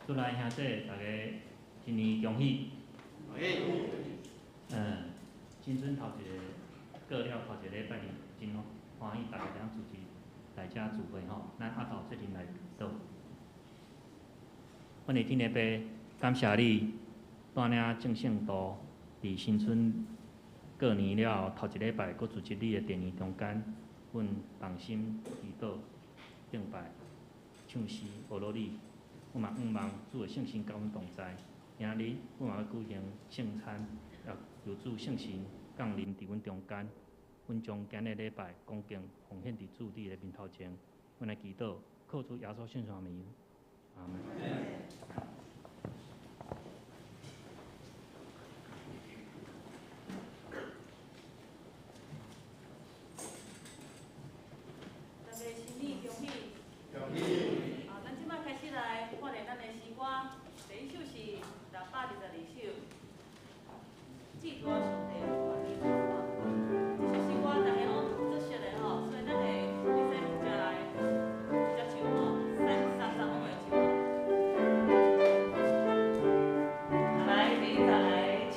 主內兄弟，大家新年恭喜！恭喜！新春頭一个過了頭一個禮拜日，真歡喜大家會當組織來遮聚會吼。咱阿頭做陣來禱。阮的天父爸，感謝你帶領眾聖徒佇新春過年了後頭一禮拜，閣組織你的殿宇中間，阮同心祈禱、敬拜、唱詩、學羅你。阮嘛向望主的聖神佮阮同在。今日阮嘛欲舉行聖餐，也求主聖神降臨佇阮中間。阮將今日禮拜恭敬奉獻佇主你的面頭前。阮來祈禱，靠主耶穌聖名名，阿門。大家新年恭喜！恭喜！啊，咱這擺開始來看咧咱的詩歌，第一首是622首，寄託上帝願你充滿。這首詩歌大家攏足熟的吼，所以咱會會使直接來直接唱吼，三三十攏會唱。來，第一節來請。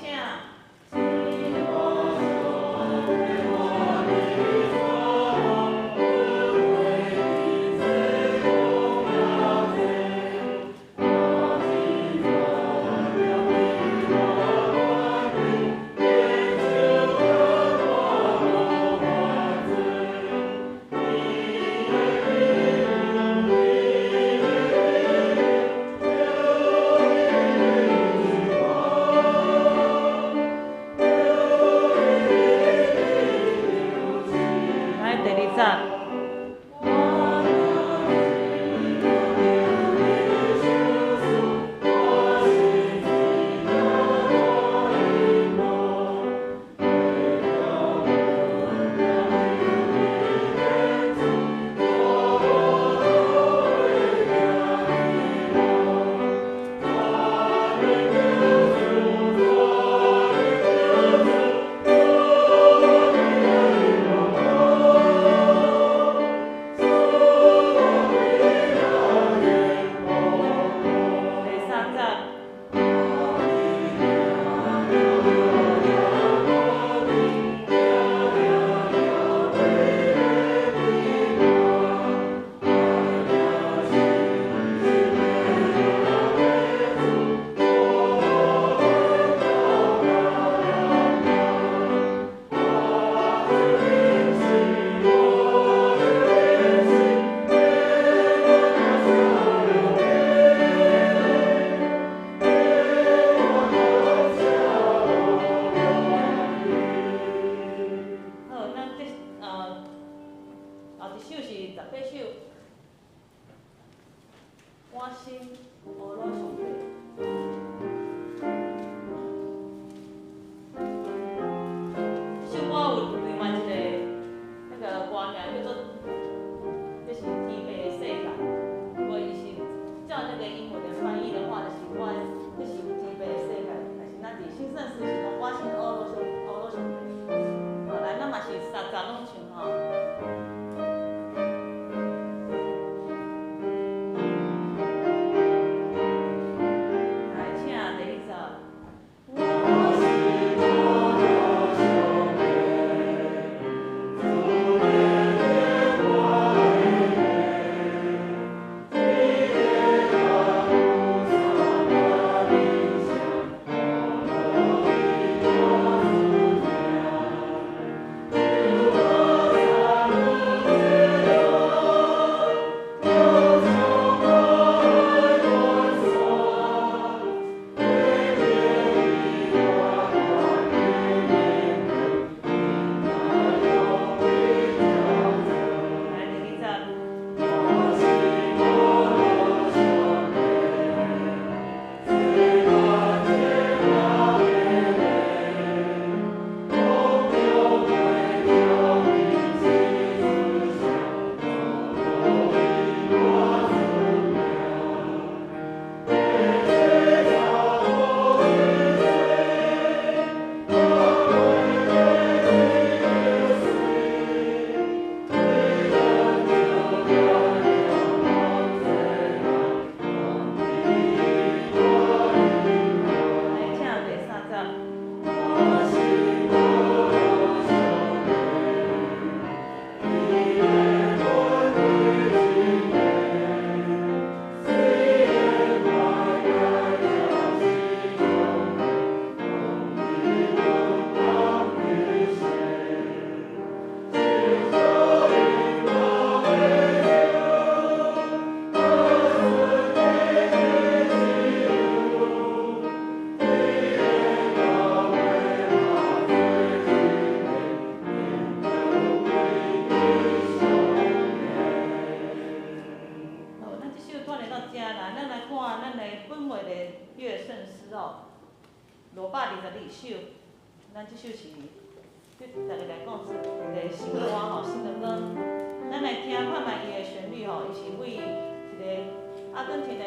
來，第二節。第三節。好，咱這後一首是18首，我心呵咾上帝。這首歌有另外一個那個歌名叫做，這是天父的世界。如果伊是照那個英文的翻譯的話，就是我這是天父的世界。但是咱佇新聖詩是講我心呵咾上呵咾上帝。好，來，咱嘛是三節攏唱吼。诗哦，522首。咱這首是對大家來講是一个新歌吼，新的歌。咱來聽看覓伊的旋律吼，伊是為一个阿根廷的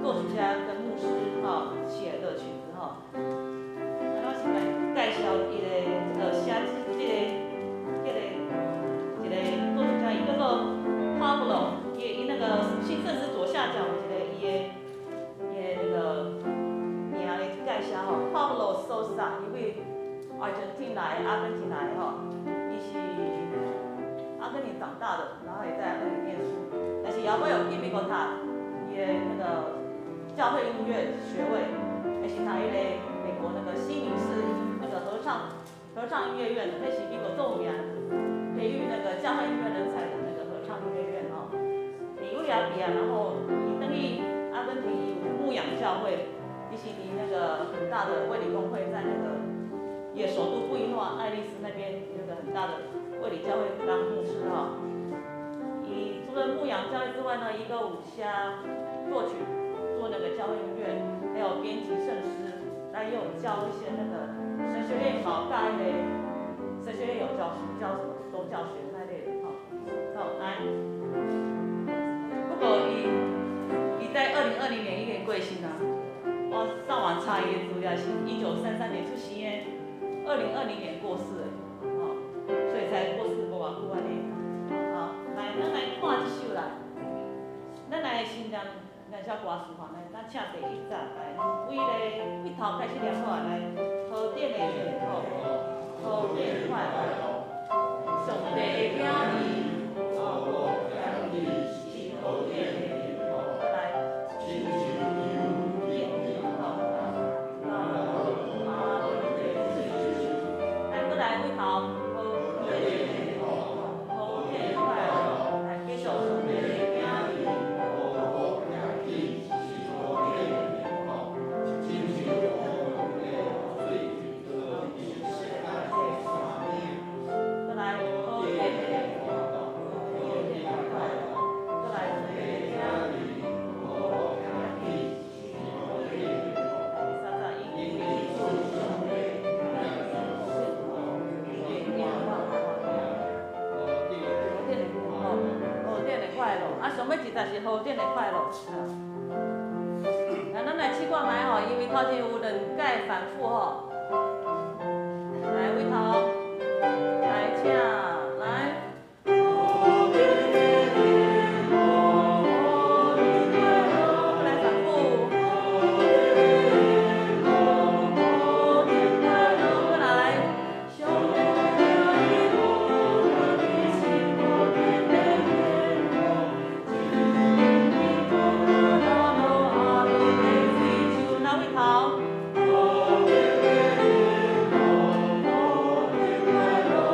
作曲家跟牧師吼寫的曲子吼。啊，我先來介紹伊的這個寫這個一個作曲家，伊叫做 Pablo，伊那個新聖詩左下角有一個伊的那個名的介紹吼，Pablo Sosa，伊位阿根廷來，阿根廷來吼，伊是阿根廷長大的，然後也在阿根廷念書，但是後尾有去美國讀伊的那個教會音樂學位，也是讀彼个美國那個西敏寺那個合唱音樂院的，彼是美國著名培育那個教會音樂人才的那個合唱音樂院吼。伊位遐畢業，然後伊轉去阿根廷，伊有牧養教會，伊是佇那個很大的衛理公會，在那個也首都布宜諾艾利斯那邊有個很大的衛理教會當牧師吼。伊除了牧養教會之外呢，伊閣有寫作曲，做那個教會音樂，還有編輯聖詩，那也有教一些那個神學院嘛，教彼个神學院有教書，教什麼宗教學那類的吼。好，來。不過伊在2020年已經過身啊。我上網查伊的資料是1933年出生的，2020年過世的，吼，所以才過世無偌久按呢。好，來，咱來看這首來，咱來先念念首歌詞吼，來，咱請第一節來，為咧對頭開始念好啊，來，何等的幸福，何等快樂，上帝的疼是何等的幸福，來。來，閣來對頭，何等的幸福，何等的快樂，來繼續。上帝的疼閣來，何等的幸福，何等的快樂，閣來，上帝的疼第三節，因為主上帝何等的幸福，何等的快樂，啊，上尾一節是何等的快樂。來，咱來試看覓吼，因為頭前有兩擺反覆吼。來，對頭，來請，來。來反覆。閣來。來對頭。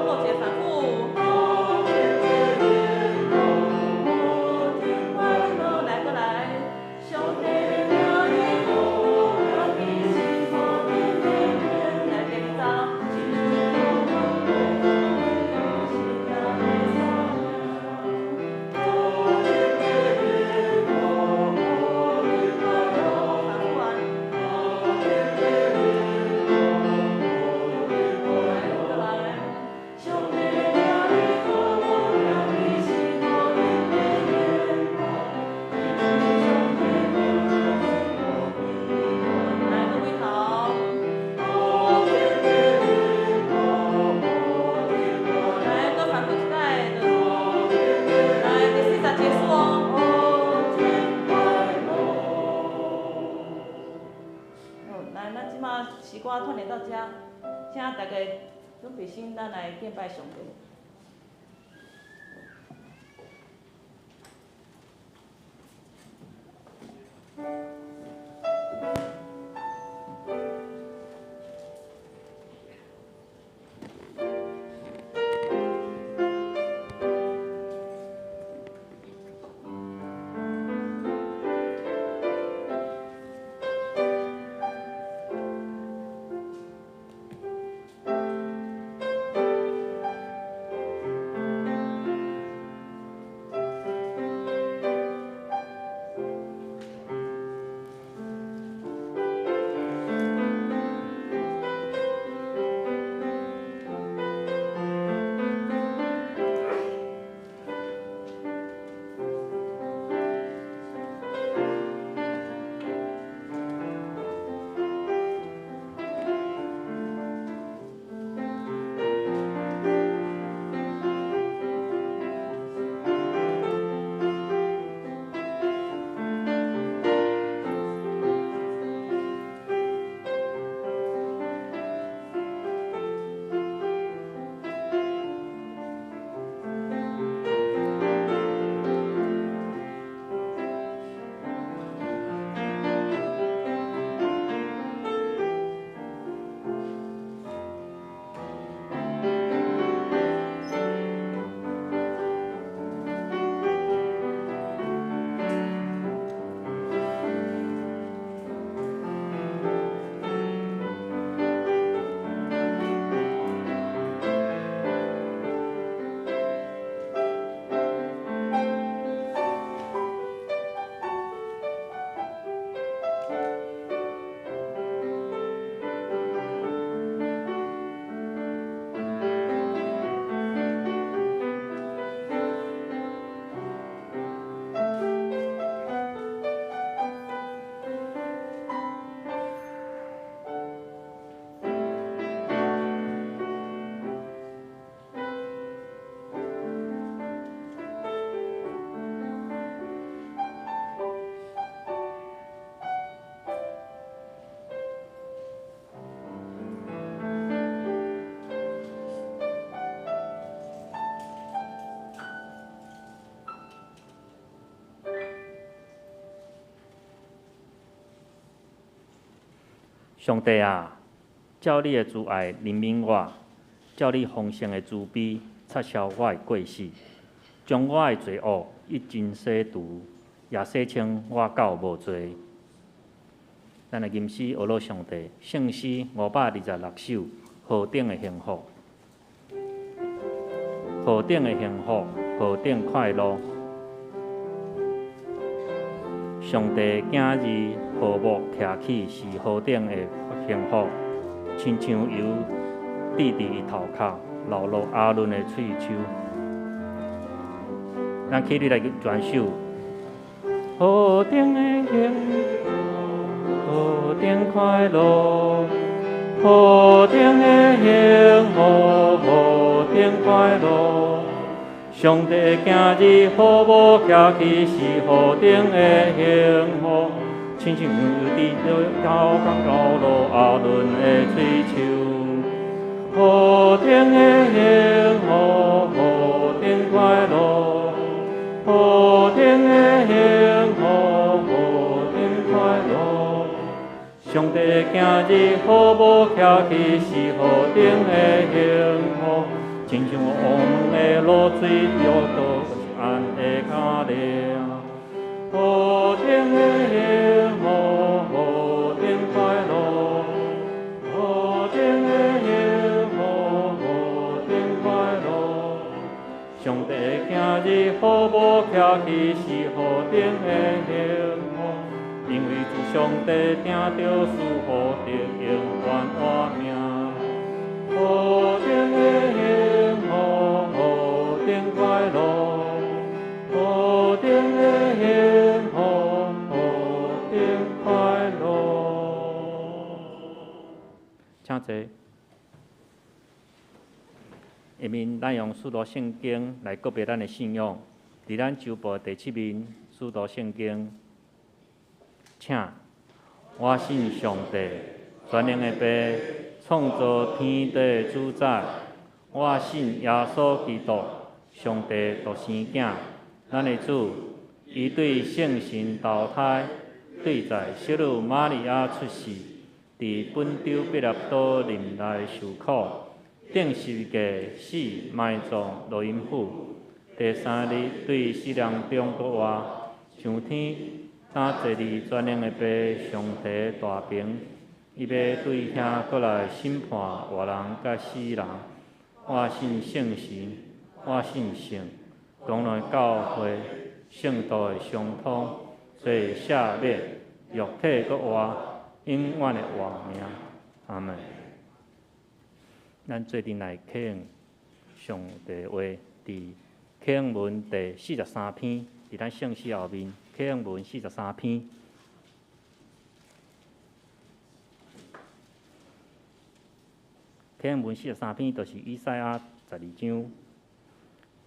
過一個反覆。來，閣來。來第二節。反覆啊。來，閣來。來，閣對頭。來，閣反覆一擺。來，第四節結束哦。好，來，咱這馬詩歌串聯到這，請大家準備心，咱來敬拜上帝。上帝啊，照你的慈愛憐憫我，照你豐盛的慈悲擦消我的過失，將我的罪惡一盡洗除，也洗清我到無罪。咱來吟詩呵咾上帝，聖詩526首，何等的幸福！何等的幸福，何等快樂！上帝囝兒和睦徛起是何等的幸福，親像油滴佇伊頭殼，流落亞倫的喙鬚。咱起立來全首。何等的幸福，何等快樂，何等的幸福，何等快樂。上帝囝兒和睦徛起是何等的幸福，親像油滴頭殼流落亞倫的喙鬚。何等的幸福，何等快樂，何等的幸福，何等快樂。上帝囝兒和睦徛起是何等的幸福，親像烏門的露水流到錫安的跤嶺。何等的幸福，何等快樂，何等的幸福，何等快樂。上帝囝兒和睦徛起是何等的幸福，因為主上帝定著賜福得永遠活命。何等的幸福，何等快樂，何等的幸福，何等快樂。請坐。下面咱用使徒聖經來告別咱的信仰。佇咱周報第七面，使徒聖經，請我信上帝，全能的父，創造天地的主宰。我信耶穌基督，上帝獨生囝，咱的主。伊對聖神投胎，對在聖女瑪利亞出世，佇本丟彼拉多任內受苦，釘十字架死埋葬落陰府。第三日對死人中復活，上天，擔坐佇全能的父上帝大爿，伊欲對遐閣來審判活人佮死人。我信聖神，我信聖，同來教會，聖徒的相通，罪赦免，肉體閣活，永遠的活命。阿門。咱做陣來啟用上帝話，佇啟用文第43篇，佇咱聖詩後面，啟用文四十三篇。啟用文四十三篇就是以賽亞12章。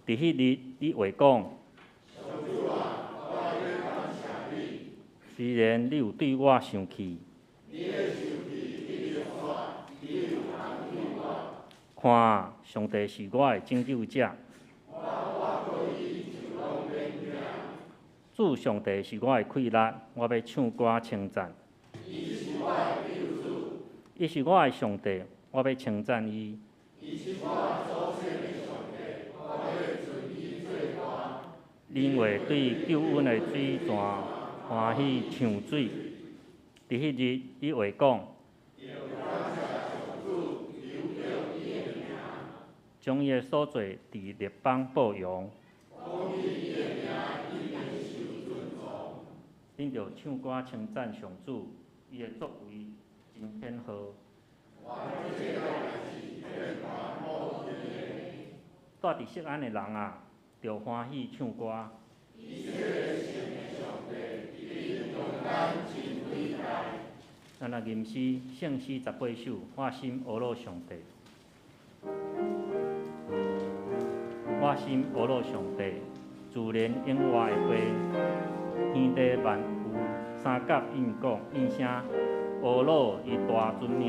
佇彼日，你話講，雖然你有對我生氣，看，上帝是我的拯救者，主上帝是我的氣力，我欲唱歌稱讚。伊是我的上帝，我欲稱讚伊。恁會對救恩的水泉歡喜唱水。佇彼日，你話講，將伊的所做佇列邦報揚。恁著唱歌稱讚上主，伊的作為真顯赫。住佇錫安的人啊，著歡喜唱歌。咱來吟詩，聖詩18首，我心呵咾上帝。我心呵咾上帝，自然永活的父，天地萬有三甲應講應聲，呵咾伊大尊名。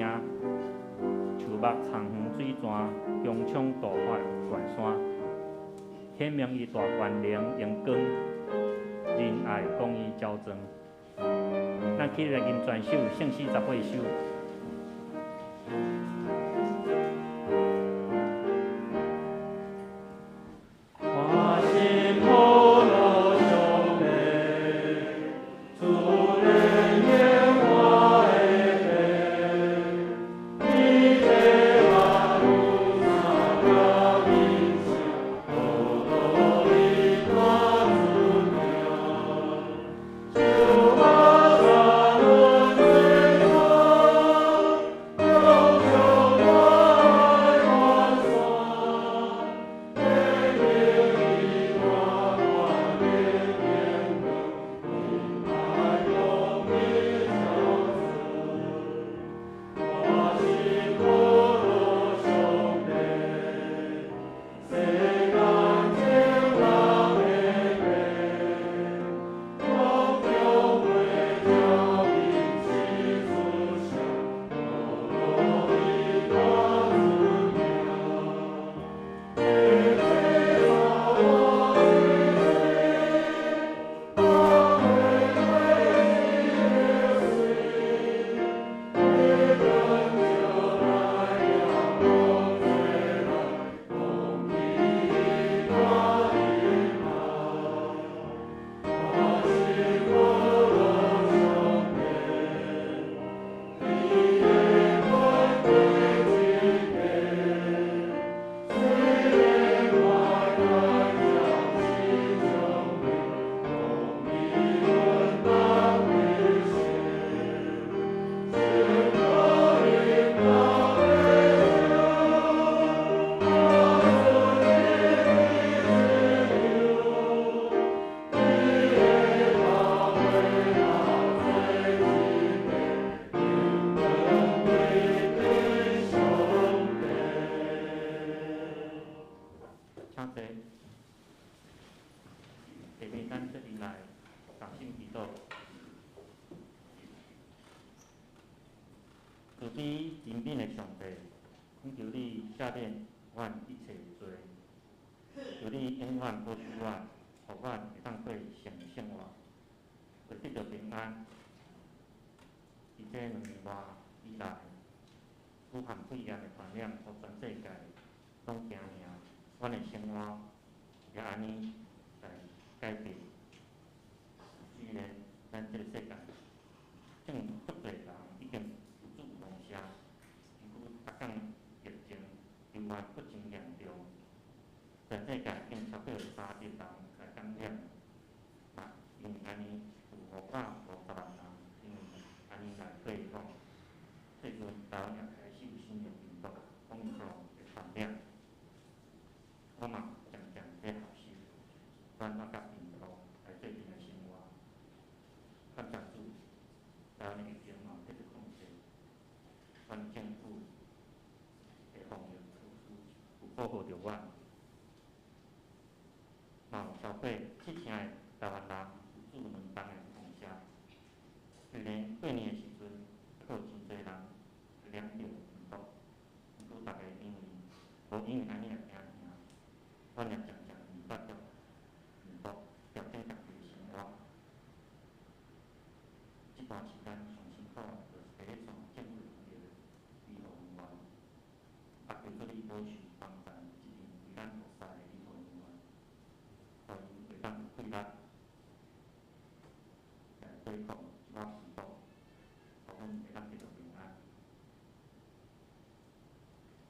樹木苍園水泉，穹蒼大海懸山，顯明伊大權能榮光，仁愛公義昭彰。咱起來吟全首，聖詩18首。請坐。下面咱做陣來同心祈禱。慈悲憐憫的上帝，懇求你赦免阮一切的罪，求你永遠保守阮，予阮會當過聖的生活，會得著平安。佇這2年外以來，武漢肺炎的傳染，予全世界攏驚嚇，阮的生活也按呢來改變。雖然咱這个世界正足濟人已經有主亡舍，毋過逐工疫情猶原閣真嚴重，全世界已經超過3億人來感染，嘛因為按呢有550萬人因為按呢來過往。最近台灣也開始有新的病毒，Omicron 的傳染，我嘛漸漸咧學習，怎怎佮病毒來做陣來生活。感謝主，台灣的疫情嘛得著控制，阮政府的防疫措施有保護著阮，嘛有超過7成的台灣人有注兩針的注射。雖然過年的時陣，閣有真濟人染著病毒，毋過逐家因為無因為按呢而驚嚇，阮也漸漸明白著病毒，調整家己的生活。這段時間上辛苦，就是佇咧線政府的醫護人員，啊，求主你保守幫贊這陣為咱服侍的醫護人員，予𪜶會當有氣力來對抗這擺病毒，予阮會當得著平安。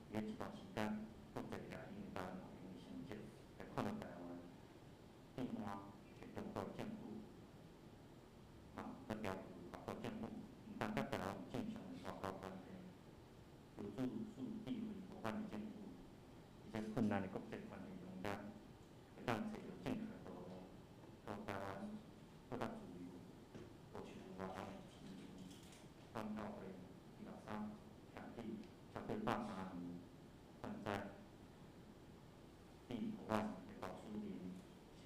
佇咧這段時間，國際也因為台灣防疫的成績來看著台灣，對岸的中國政府嘛，閣要求別國政府毋通佮台灣有正常的外交關係，求主賜智慧予阮的政府，佇這困難的國際關係中間，會當揣著正確的道路，予台灣閣較自由，無受外人的欺凌。阮教會二六三興起超過103年，阮知你予阮的導師林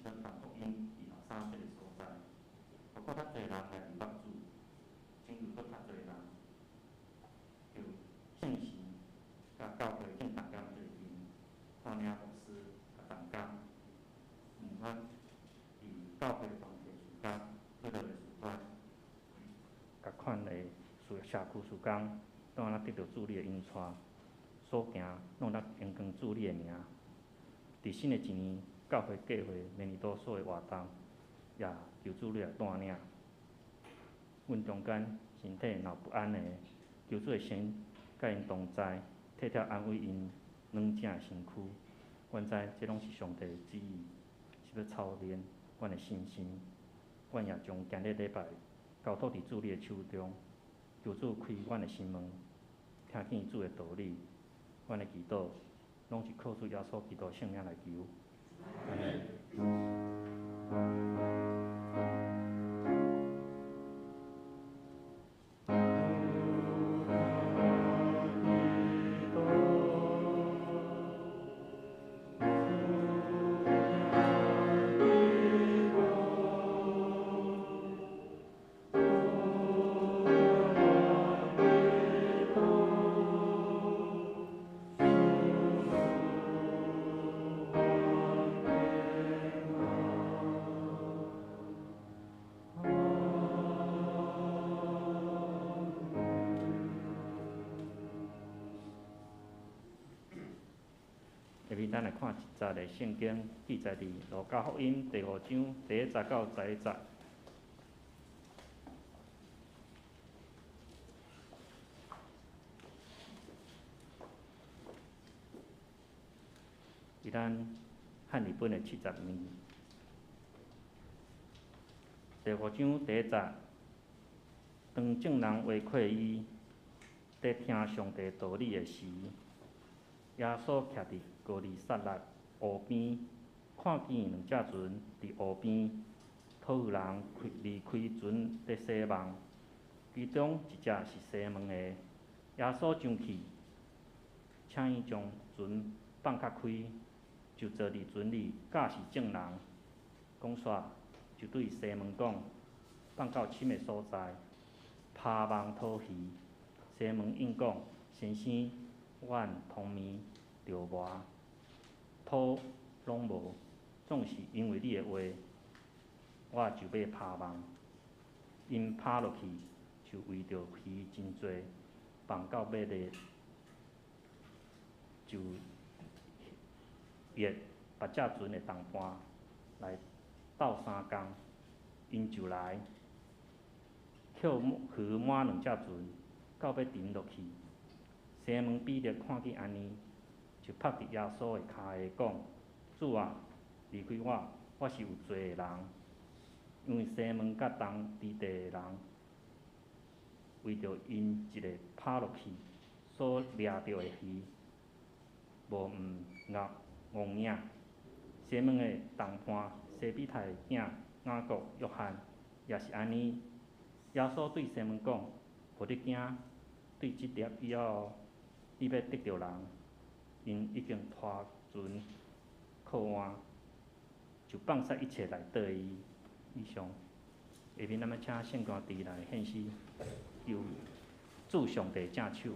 是咱傳福音二六三這个所在，予閣較濟人來認捌主，拯救閣較濟人，求聖神佮教會正同工做陣，帶領牧師佮同工，毋管佇教會團體事工、彼落的事關，共款的社區事工，拢按呢得著主你的引帶，所行攏得榮光主你的名。佇新的一年，教會計劃明年度所有活動，也求主你來帶領。阮中間身體若有不安的，求主的神佮𪜶同在，體貼安慰𪜶軟正的身軀。阮知這攏是上帝的旨意，是欲操練阮的信心。阮也將今日禮拜交託佇主你的手中，求主開阮的心門，聽見主的道理。阮的祈禱攏是靠主耶穌基督聖名來求。阿們。下面咱來看一節的聖經，記載佇路加福音第五章第一節到11節。佇咱漢語本的72。第五章第一節，當眾人圍困伊，佇聽上帝道理的時，耶穌徛佇歌利撒勒湖邊，看見兩隻船佇湖邊，討魚人離開船佇洗網，其中一隻是西門的。耶穌上去，請伊將船放較開，就坐佇船裡教示眾人。講煞，就對西門講：放到深的所在，拋網討魚。西門應講：先生，阮通暝釣網，討攏無，總是因為你的話，我就欲拋網。𪜶拋落去，就圍著魚真濟，網到欲裂，就約別隻船的同伴來鬥相共，𪜶就來，抾魚滿兩隻船，到欲沉落去。西門彼得看見按呢，就拍佇耶穌的跤下講：主啊，離開我，我是有罪的人。因為西門佮同佇地的人，為著𪜶一个拋落去所掠著的魚，無毋捌戇影。西門的同伴西庇太的囝雅各、約翰也是按呢。耶穌對西門講：予你驚，對這粒以後，你欲得著人。𪜶已經拖船靠岸，就放捨一切來綴伊。以上，下面咱欲請聖歌隊來獻詩，求主上帝正手。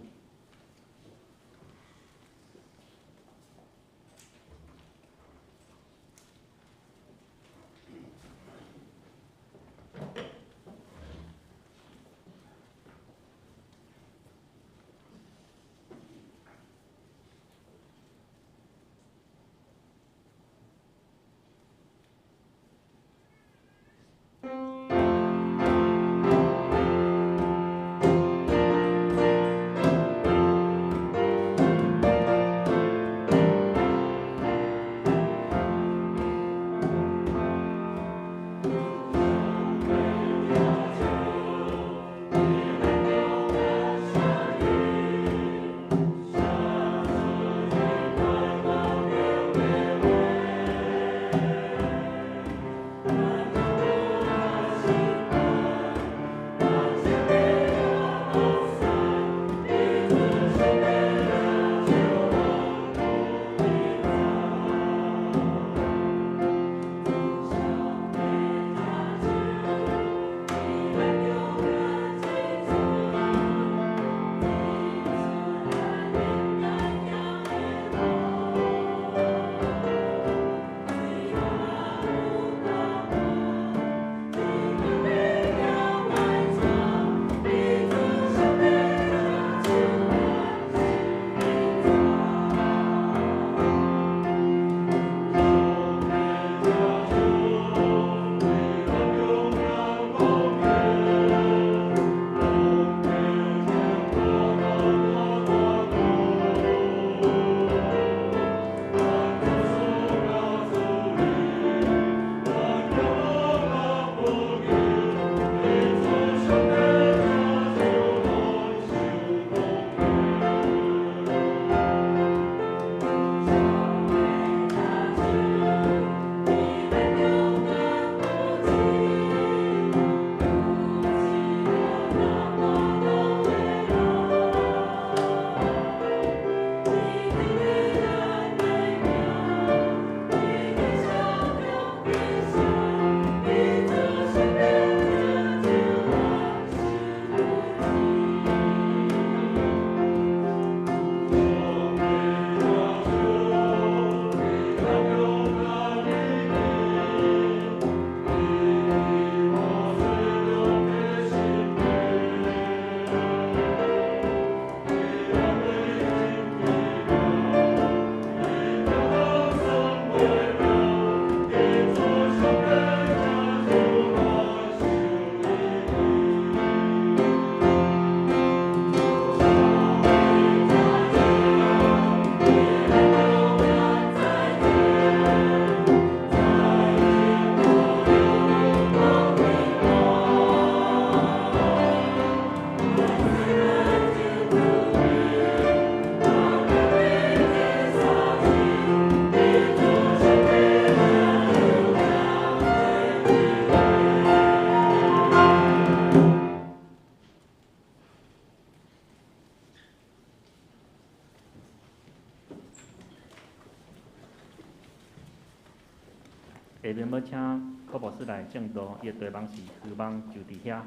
下面欲請柯牧師來證道，伊的題目是漁網就佇遐。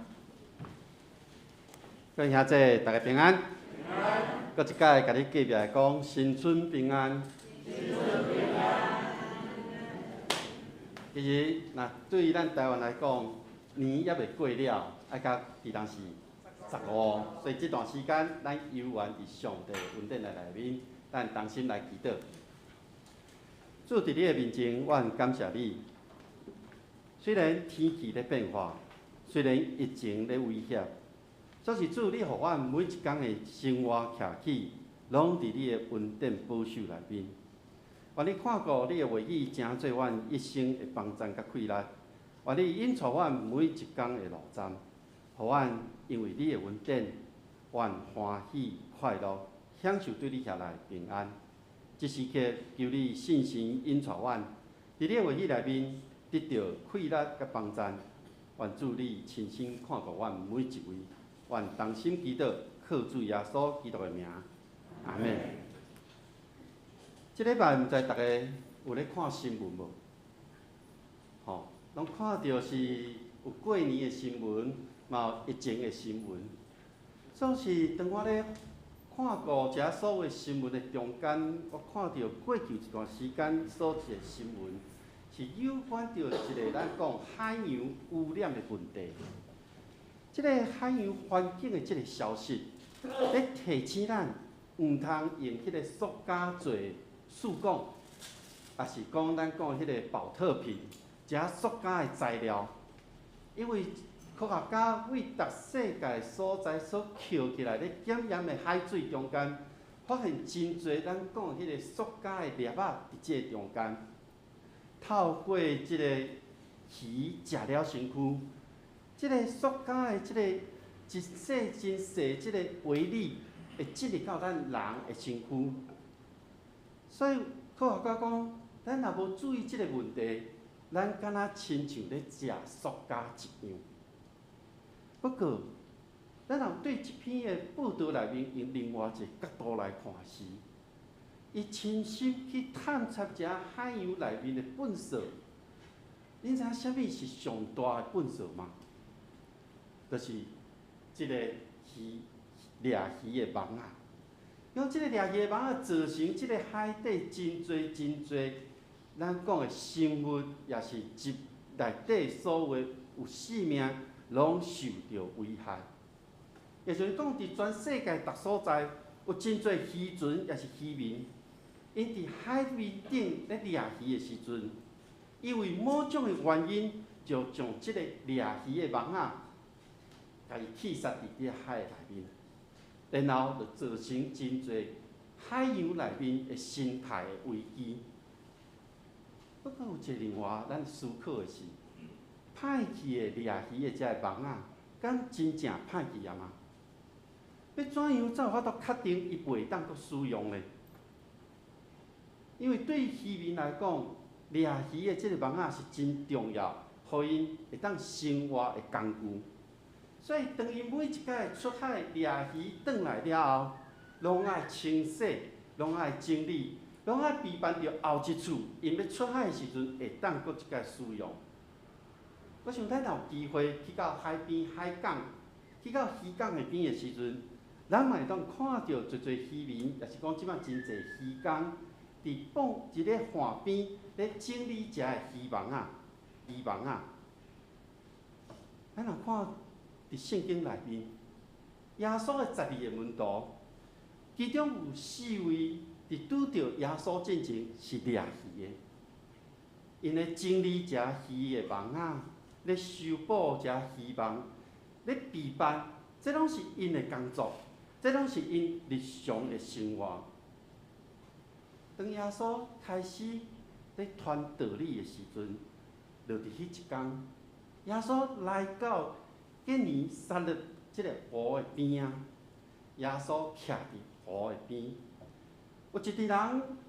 各位兄弟，大家平安。閣一擺共你隔壁的講，新春平安。新春平安。其實，若對咱台灣來講，年猶未過了，愛到佇當時15，所以這段時間，咱猶原佇上帝恩典的內面，咱同心來祈禱。主，佇你的面前，我很感謝你。雖然天氣咧變化，雖然疫情咧威脅，總是主，你予阮每一工的生活徛起，攏佇你的恩典保守內面。願你看顧你的話語，成做阮一生的幫贊佮氣力。願你引帶阮每一工的路站，予阮因為你的恩典，阮歡喜快樂，享受對你遐來平安。這時刻，求你聖神引帶阮，佇你的話語內面得著氣力佮幫贊。願主你親身看顧阮每一位，阮同心祈禱，靠主耶穌基督的名，阿們。這禮拜毋知逐家有咧看新聞無？吼，攏看著是有過年的新聞，嘛有疫情的新聞。總是當我咧看過這所有新聞的中間，我看著過去一段時間所一個新聞，是有關著一個咱講海洋污染的問題。這个海洋環境的這个消息，咧提醒咱毋通用彼个塑膠做試管，抑是講咱講彼个寶特瓶，這塑膠的材料，因為科學家為逐世界所在所抾起來咧檢驗的海水中間，發現真濟咱講彼個塑膠的粒仔佇這個中間。透過這个魚食了身軀，這个塑膠的這个真細真細這个微粒，會進入到咱人的身軀。所以科學家講，咱若無注意這個問題，咱敢若親像咧食塑膠一樣。不過，咱若對這篇的報導內面用另外一个角度來看時，伊親身去探查這海洋內面的糞掃，恁知影啥物是上大的糞掃嗎？就是這个魚掠魚的網仔。用這个掠魚的網仔造成這个海底真濟真濟，咱講的生物也是植內底所有有生命，攏受著危害。也就是講，佇全世界逐所在，有真濟漁船也是漁民，𪜶佇海面頂咧掠魚的時陣，因為某種的原因，就將這个掠魚的網仔，共伊棄殺佇這海內面，然後就造成真濟海洋內面的生態的危機。不過有一個另外咱思考的是，歹去的掠魚的這个網仔，敢真正歹去啊嗎？欲怎樣才有法度確定伊袂當閣使用呢？因為對漁民來講，掠魚的這个網仔是真重要，予𪜶會當生活的工具。所以當𪜶每一擺出海掠魚轉來了後，攏愛清洗，攏愛整理，攏愛備辦著後一次，𪜶欲出海的時陣會當閣一擺使用。我想咱若有機會去到海邊、海港，去到漁港的邊的時陣，咱嘛會當看著濟濟漁民，抑是講這擺真濟漁工，佇放佇咧岸邊咧整理遮的漁網仔、漁網仔。咱若看佇聖經內面，耶穌的12个門徒，其中有四位佇拄著耶穌進前是掠魚的，𪜶咧整理遮魚的網仔，咧修補遮漁網，咧備辦，這攏是𪜶的工作，這攏是𪜶日常的生活。當耶穌開始咧傳道理的時陣，就佇彼一工，耶穌來到基尼撒勒這个湖的邊仔，耶穌徛佇湖的邊，有一群人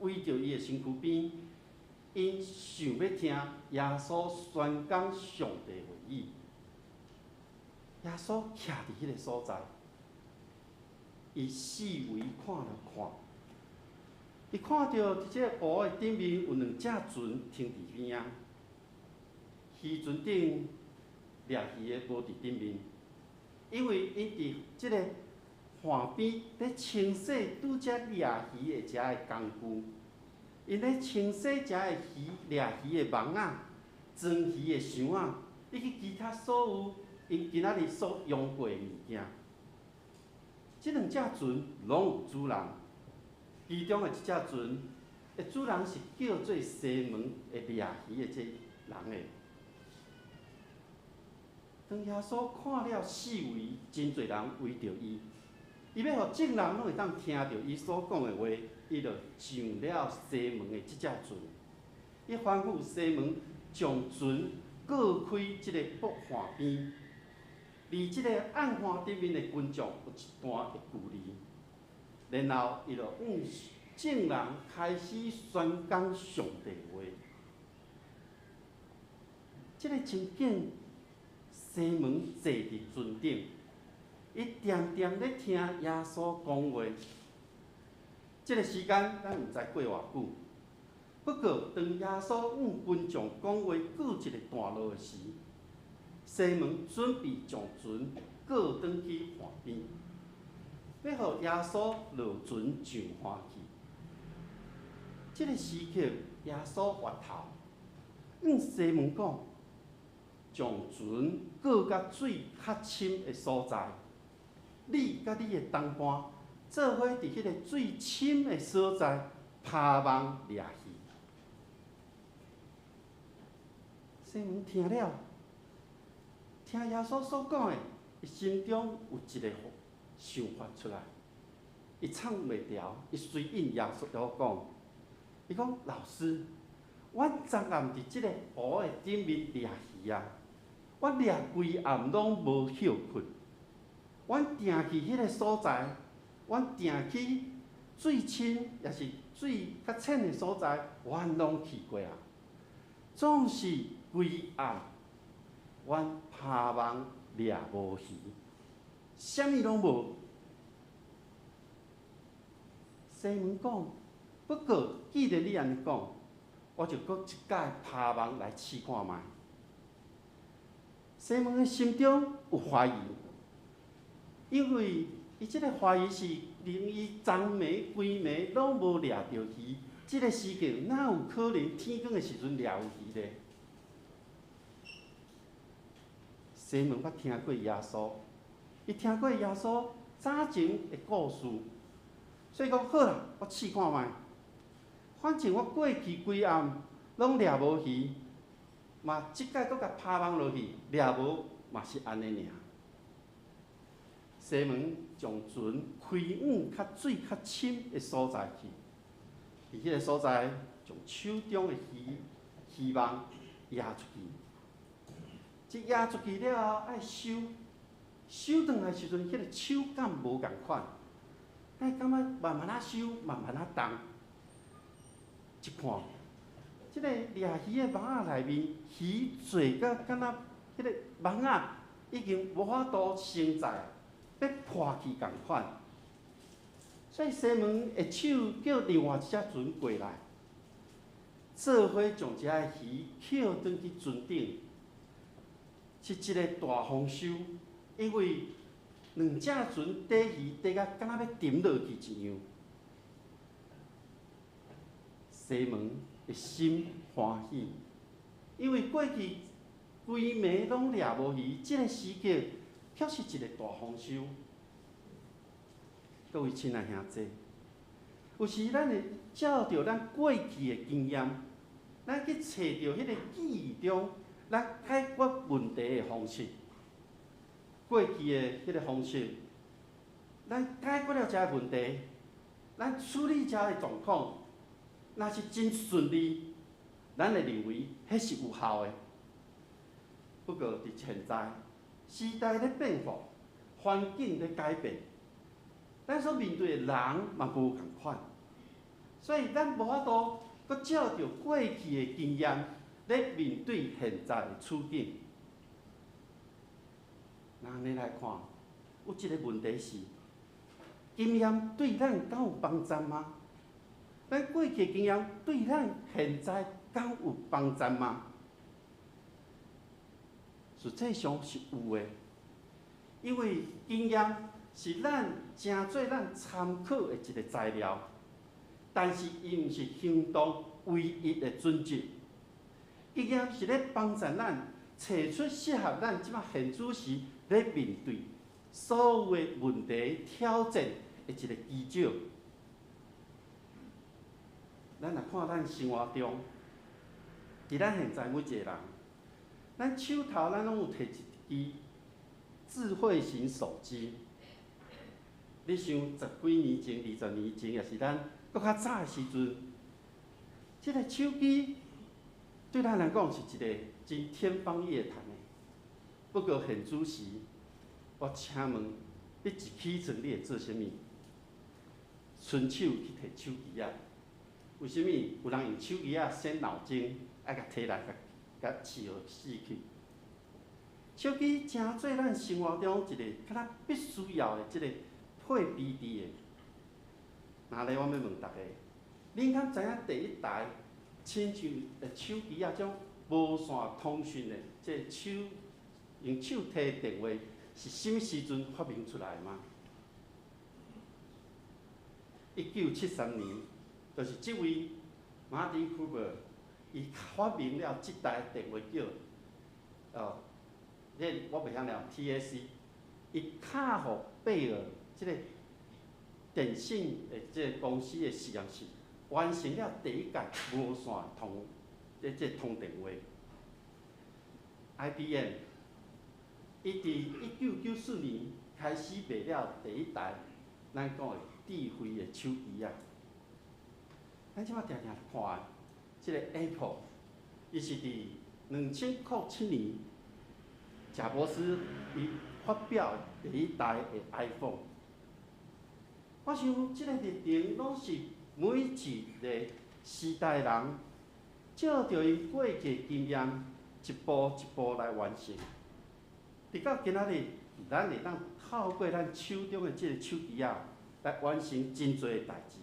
圍著伊的身軀邊，𪜶想欲聽耶穌宣講上帝話語。耶穌徛佇彼个所在，伊四圍看了看，伊看著佇這个湖的頂面有兩隻船停佇邊仔，漁船頂掠魚的無佇頂面，因為𪜶佇這个岸邊咧清洗拄才掠魚的遮的工具，𪜶咧清洗遮的魚掠魚的網仔、裝魚的箱仔，以及其他所有𪜶今仔日所用過的物件。這兩隻船攏有主人，其中的一隻船的主人是叫做西門的掠魚的這人的。當耶穌看了四圍真濟人圍著伊，伊欲予眾人攏會當聽著伊所講的話，伊就上了西門的這隻船。伊吩咐西門將船過開這個泊岸邊，離這個暗岸頂面的群眾有一段的距離。然後伊就向眾人開始宣講上帝話。這个情景，西門坐佇船頂，伊恬恬咧聽耶穌講話。這个時間咱毋知過偌久，不過當耶穌向群眾講話過一个段落的時，西門準備將船過轉去岸邊，欲予耶穌落船上岸去。這个時刻，耶穌回頭向西門講：將船過較水較深的所在，你佮你的同伴做伙佇彼个水深的所在拋網掠魚。西門聽了，聽耶穌所講的，伊心中有一个想法出來，伊藏袂牢，伊隨應耶穌講，伊講，老師，阮昨暗佇這个湖的頂面掠魚啊，阮掠規暗攏無歇睏，阮定去彼个所在，阮定去水深抑是水較淺的所在，阮攏去過啊。總是規暗，阮拋網掠無魚，啥物攏無。西門講，不過既然你按呢講，我就閣一擺拋網來試看覓。西門的心中有懷疑，因為伊這个懷疑是連伊昨暝規暝攏無掠著魚，這个時間哪有可能天光的時陣掠有魚咧？西門捌聽過耶穌，伊聽過耶穌早前的故事，所以講好啦，我試看覓。反正我過去規暗攏掠無魚，嘛這擺閣共拋網落去，掠無嘛是按呢爾。西門將船開往較水較深的所在去，佇彼个所在將手中的漁漁網掖出去。這掖出去了後，愛收，收轉來時陣，彼个手感無仝款，哎，感覺慢慢仔收，慢慢仔動。一看，這个掠魚的網仔內面魚濟甲敢若彼个網仔已經無法度承載，欲破去仝款。所以西門下手叫另外一隻船過來，做伙將這个魚抾轉去船頂，是一个大豐收。因為兩隻船底魚底甲敢若欲沉落去一樣。西門的心歡喜，因為過去規暝攏掠無魚，這个時刻卻是一个大豐收。各位親愛兄弟，有時咱會照著咱過去的經驗，咱去揣著彼个記憶中，咱解決問題的方式。過去的彼個方式，咱解決了這个問題，咱處理這个狀況，若是真順利，咱會認為彼是有效的。不過佇現在，時代咧變化，環境咧改變，咱所面對的人嘛無仝款，所以咱無法度閣照著過去的經驗咧面對現在的處境。若按呢來看，有一個問題是，經驗對咱敢有幫助嗎？咱過去的經驗對咱現在敢有幫助嗎？實際上是有的，因為經驗是咱誠做咱參考的一個材料，但是伊毋是行動唯一的準則。經驗是咧幫助咱找出適合咱這擺現此時咧面對所有的問題挑戰的一個基準。咱若看咱生活中，佇咱現在每一個人，咱手頭咱攏有提一支智慧型手機。你想十幾年前、20年前，抑是咱閣較早的時陣，這個手機對咱來講是一個真天方夜譚的。不過現此時，我請問你一起床你會做啥物？伸手去提手機仔。為啥物？有人用手機仔設鬧鐘，愛共提來，共飼予死去。手機誠做咱生活中一個敢若必須要的這個配備佇的。那咧，我欲問大家，恁敢知影第一台親像手機仔這種無線通訊的這個手用手提電話是啥物時陣發明出來的嗎？1973年，就是這位馬丁·庫珀，伊發明了這台電話叫，哦，這我袂曉念 TAC，伊敲予貝爾這個電信的這個公司的實驗室，完成了第一蓋無線通這個通電話。IBM，伊佇1994年開始賣了第一台咱講的智慧的手機仔。咱這擺定定看的，這個 Apple，伊是佇2007年，賈伯斯伊發表第一台的 iPhone。我想這個歷程攏是每一個時代人，照著𪜶過去的經驗，一步一步來完成。直到今仔日，咱會當透過咱手中的這個手機仔，來完成真濟的代誌。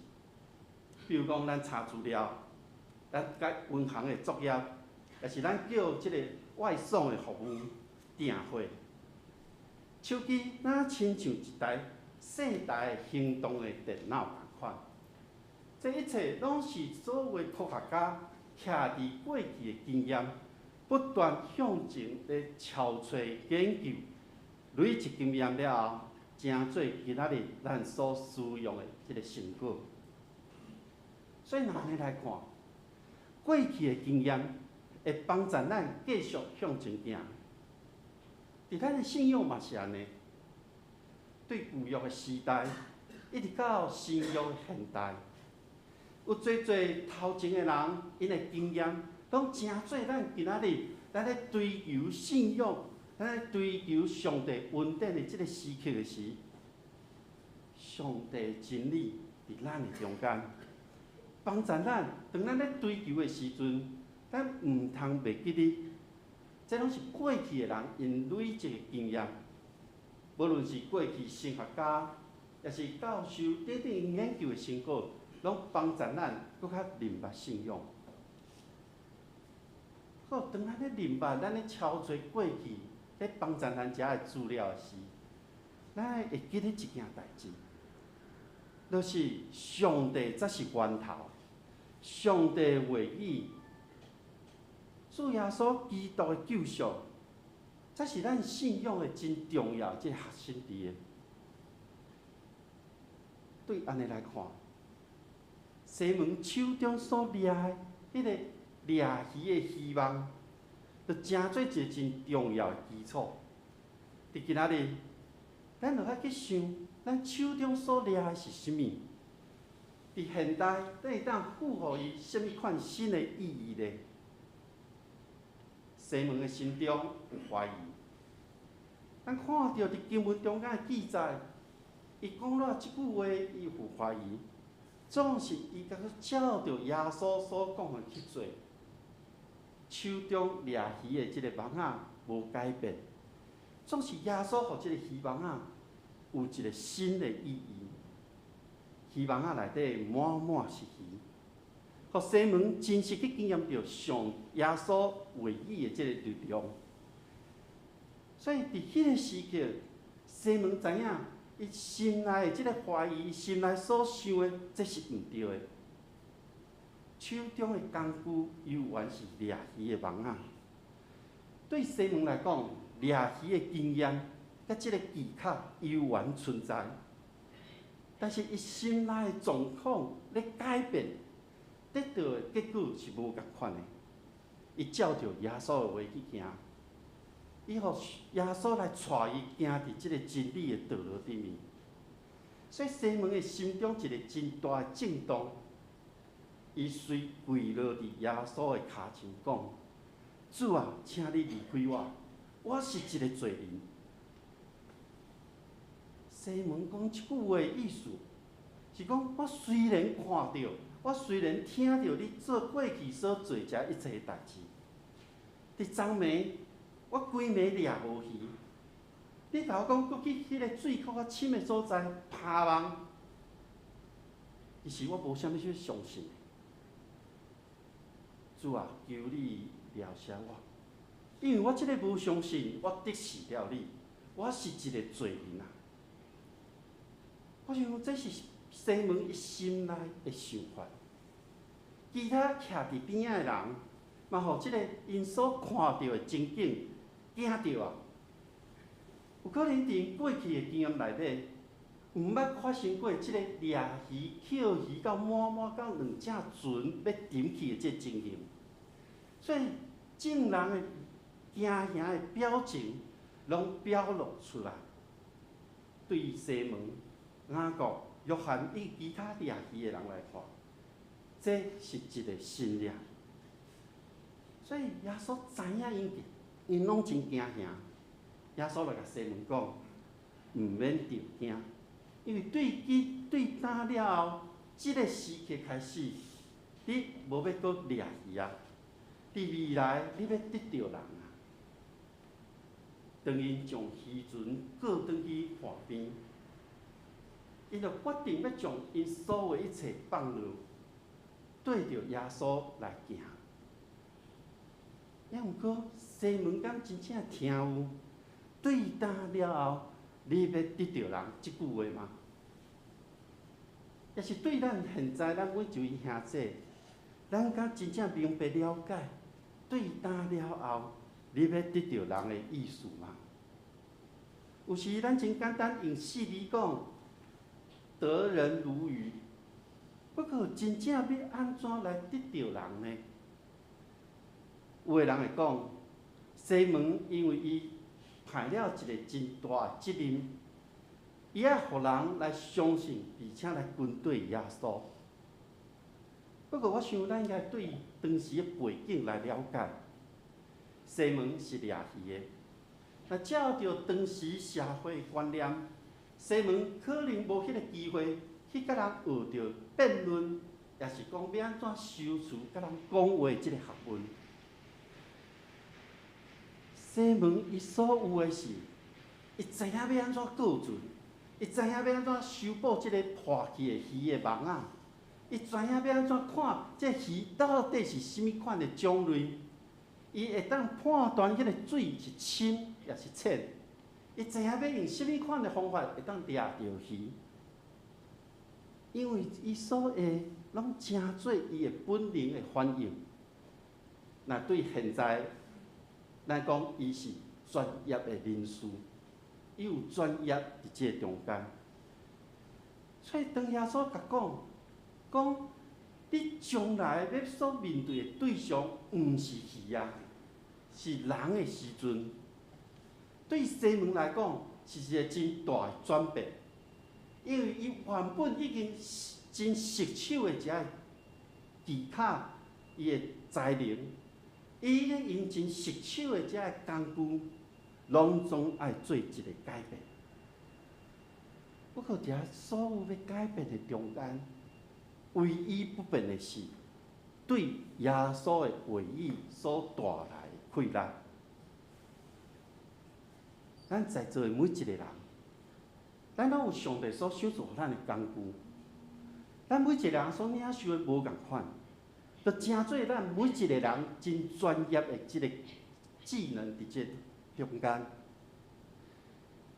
比如講，咱查資料，咱佮銀行的作業，抑是咱叫這個外送的服務訂貨。手機若親像一台細台的行動的電腦仝款。這一切攏是所有科學家徛佇過去的經驗，不斷向前咧搜揣研究，累積經驗了後，成做今仔日咱所使用的這個成果。所以，若按呢來看，過去的經驗會幫助咱繼續向前行。佇咱的信仰嘛是按呢，對舊約的時代，一直到新約的現代，有濟濟頭前的人，𪜶的經驗，攏成做咱今仔日咱咧追求信仰，咱咧追求上帝恩典的這個時刻的時，上帝真理佇咱的中間，幫助咱，當咱咧追求的時陣，咱毋通袂記得，這攏是過去的人𪜶累積的經驗，無論是過去神學家，抑是教授等等研究的成果，攏幫助咱閣較明白信仰。好，當咱咧明白，咱咧抄揣過去咧幫助咱遮的資料時，咱會記得一件代誌，就是上帝才是源頭，上帝話語，主耶穌基督的救贖，才是咱信仰的真重要這個核心佇的。對按呢來看，西門手中所掠的彼個掠魚的漁網，就成做一個真重要的基礎。佇今仔日，咱著愛去想，咱手中所掠的是啥物？佇現代，咱會當賦予伊啥物款新的意義呢？西門的心中有懷疑。咱看著佇經文中間的記載，伊講了這句話，伊有懷疑，總是伊敢若照著耶穌所講的去做，手中掠魚的這個網仔無改變，總是耶穌予這個漁網仔有一個新的意義。漁網仔內底滿滿是魚，予西門真實去經驗著上耶穌話語的這個力量。所以佇彼个時刻，西門知影，伊心內的這个懷疑，心內所想的，這是毋對的。手中的工具猶原是掠魚的網仔。對西門來講，掠魚的經驗佮這个技巧猶原存在，但是伊心內的狀況咧改變，得到的結果是無仝款的。伊照著耶穌的話去行，伊予耶穌來帶伊行佇這个真理的道路頂面。所以西門的心中一个真大的震動，伊隨跪落佇耶穌的跤前講：主啊，請你離開我，我是一个罪人。西門講這句話的意思，是講我雖然看著，我雖然聽著你做過去所做這一切代誌，佇昨暝我規暝掠無魚，你共我講閣去彼个水閣較深的所在拋網，其實我無啥物去相信的。主啊，求你饒赦我，因為我這个無相信，我得罪了你，我是一个罪人啊！我想這是西門伊心內的想法，其他徛佇邊仔的人，嘛予這个𪜶所看著的情景驚著啊！有可能佇過去的經驗內底，毋捌發生過這个掠魚、抾魚到滿滿到兩隻船欲沉去的這个情形，所以眾人的驚嚇的表情，攏表露出來。對西門、雅各、約翰以及其他掠魚的人來看，這是一个神跡。所以耶穌知影𪜶，𪜶攏真驚嚇。耶穌來共西門講：毋免著驚，因為對今對今了後，這个時刻開始，你無欲閣掠魚啊！佇未來，你欲得著人啊！當𪜶將漁船過轉去岸邊，𪜶就決定欲將𪜶所有一切放落，綴著耶穌來行。抑毋過西門敢真正聽有對今了後，你欲得著人這句話嗎？抑是對咱現在咱每一位兄弟，咱敢真正明白了解對今了後，你欲得著人的意思嗎？有時咱真簡單用四字講，得人如魚。不過真正欲按怎來得著人呢？有的人會講，西門因為伊派了一个真大的責任，伊愛予人來相信，而且來跟綴耶穌。不過我想，咱應該對當時的背景來了解。西門是掠魚的，若照著當時社會觀念，西門可能無彼个機會去佮人學著辯論，抑是講欲按怎修辭佮人講話這个學問。西門伊所有的是，伊知影欲按怎過船，伊知影欲按怎修補這个破去的魚的網仔，伊知影欲按怎看這魚到底是啥物款的種類，伊會當判斷彼个水是深抑是淺，伊知影欲用啥物款的方法會當掠著魚，因為伊所會攏成做伊的本能的反應。若對現在來講，伊是專業的人士，伊有專業佇這个中間。所以當耶穌共講，講你將來欲所面對的對象，毋是魚啊，是人的時陣，對西門來講是一个真大的轉變，因為伊原本已經真熟手的這个技巧，伊的才能，伊已經用真熟手的這个工具，攏總愛做一个改變。不過，佇遐所有欲改變的中間，唯一不變的是對耶穌的話語所帶來的氣力。咱在座的每一个人，咱攏有上帝所賞賜予咱的工具。咱每一个人所領受的無仝款，就成做咱每一个人真專業的這个技能佇這中間。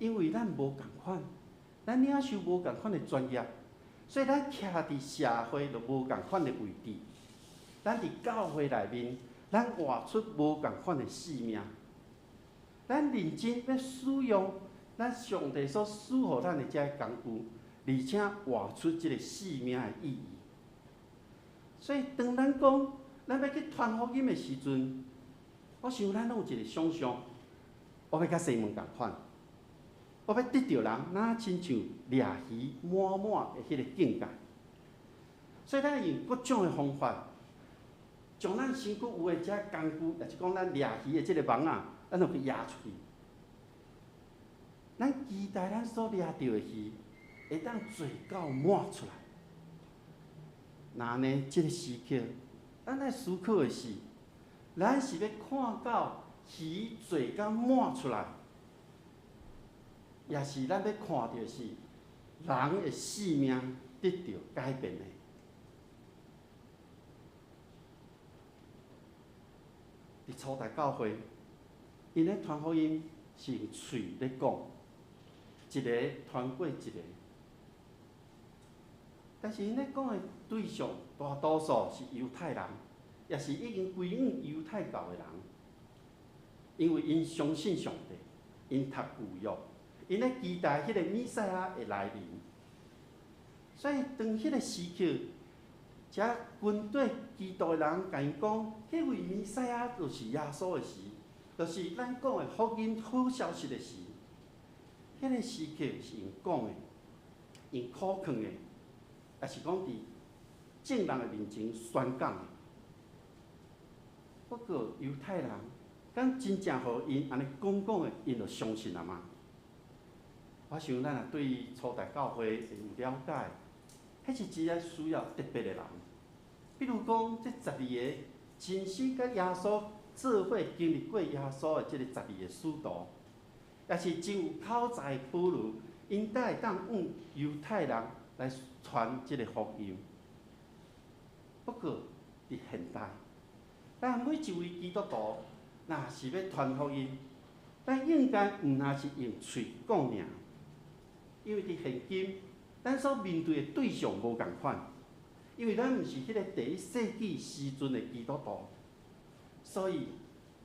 因為咱無仝款，咱領受無仝款的專業，所以咱徛佇社會就無仝款的位置。咱佇教會內面，咱活出無仝款的生命。咱認真欲使用咱上帝所賜予咱的這个工具，而且活出這个生命的意義。所以，當咱講咱欲去傳福音的時陣，我想咱攏有一个想象，我欲佮西門仝款，我欲得著人，若親像掠魚滿滿的彼个境界。所以，咱用各種的方法，將咱身軀有的這工具，抑是講咱掠魚的這个網仔，咱就去攑出去。咱期待咱所掠著的魚，會當釣到滿出來。若按呢，這个時刻，咱愛思考的是，咱是欲看到魚釣到滿出來，抑是咱欲看著的是人的性命得著改變呢？佇初代教會，𪜶咧傳福音是用喙咧講，一个傳過一个。但是𪜶咧講的對象大多數是猶太人，抑是已經歸向猶太教的人，因為𪜶相信上帝，𪜶讀舊約，𪜶咧期待彼個彌賽亞會來臨。所以當彼個時刻，遮軍隊基督的人共𪜶講，彼位彌賽亞就是耶穌的時，就是咱講的福音好消息的時，彼個時刻是用講的，用口囥的，抑是講佇眾人的面前宣講的。不過猶太人敢真正予𪜶按呢講講的，𪜶就相信了嗎？我想咱若對初代教會會有了解，彼是一个需要特別的人。比如講，這十二个親身佮耶穌做伙經歷過耶穌的這个十二个使徒，抑是真有口才的保羅，𪜶才會當向猶太人來傳這个福音。不過，佇現代，咱每一位基督徒，若是欲傳福音，咱應該毋但是用喙講爾，因為佇現今，咱所面對的對象無仝款，因為咱毋是彼个第一世紀時陣的基督徒，所以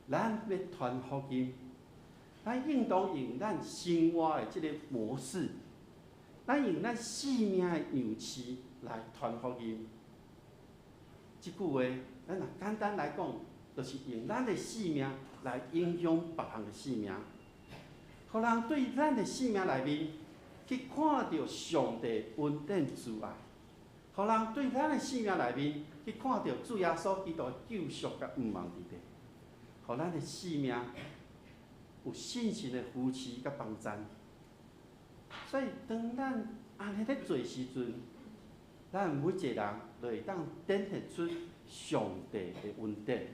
咱欲傳福音，咱應當用咱生活的這个模式，咱用咱生命的樣式來傳福音。這句話，咱若簡單來講，就是用咱的生命來影響別人的生命，予人對咱的生命內面去看著上帝恩典慈愛，予人對咱的生命內面去看著主耶穌基督的救贖佮盼望佇底，予咱的生命有信心的扶持佮幫贊。所以，當咱按呢咧做時陣，咱每一個人就會當展現出上帝的恩典。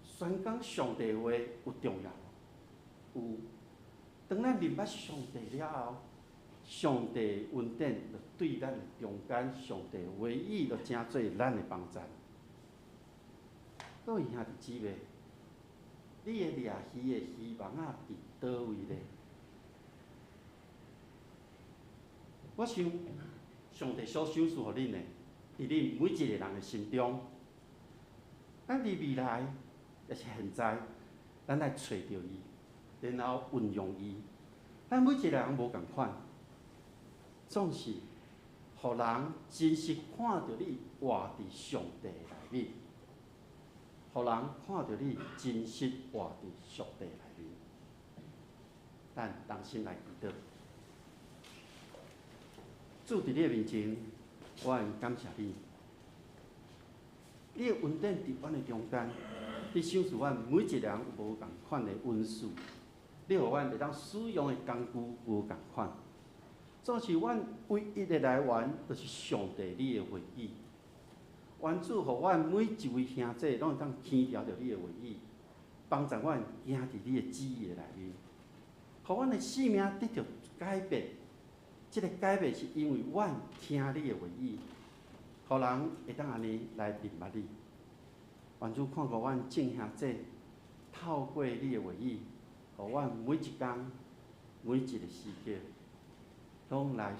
宣講上帝話有重要無？有。當咱認捌上帝了後，上帝恩典就對咱的中間，上帝話語就成做咱的幫贊。各位兄弟姊妹，你的掠魚的魚網仔佇佗位咧？我想，上帝所賞賜予恁的，佇恁每一个人的心中，咱佇未來，抑是現在，咱來揣著伊，然後運用伊。咱每一個人無仝款，總是予人真實看著你活佇上帝內面，予人看著你真實活佇上帝內面。咱同心來祈禱。主佇你的面前，我會感謝你。你的恩典佇阮的中間，你賞賜阮每一个人有無仝款的恩賜，你予阮會當使用的工具無仝款。總是阮唯一的來源，就是上帝你的話語。願主予阮每一位兄弟攏會當牽牢著你的話語，幫助阮行佇你的旨意的內面，予阮的生命得著改變。這个改變是因為阮聽你的話語，予人會當按呢來認捌你。願主看顧阮眾兄弟，透過你的話語，予予阮每一工、每一个時刻，攏來，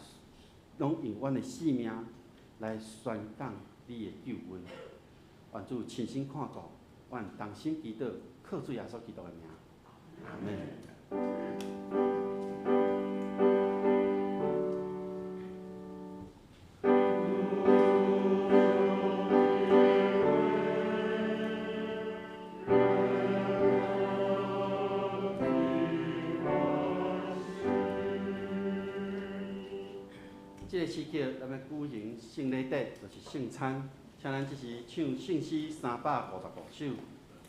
攏用阮的性命來宣講你的救恩。願主親身看顧，阮同心祈禱，靠主耶穌基督的名，阿們。這個時刻，咱欲舉行聖禮典，就是聖餐。請咱這時唱聖詩355首，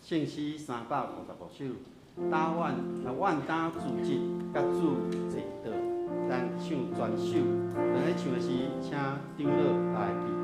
聖詩355首。當阮啊，阮當自節佮主坐倒，咱唱全首。當咧唱的時，請長老來陪伴。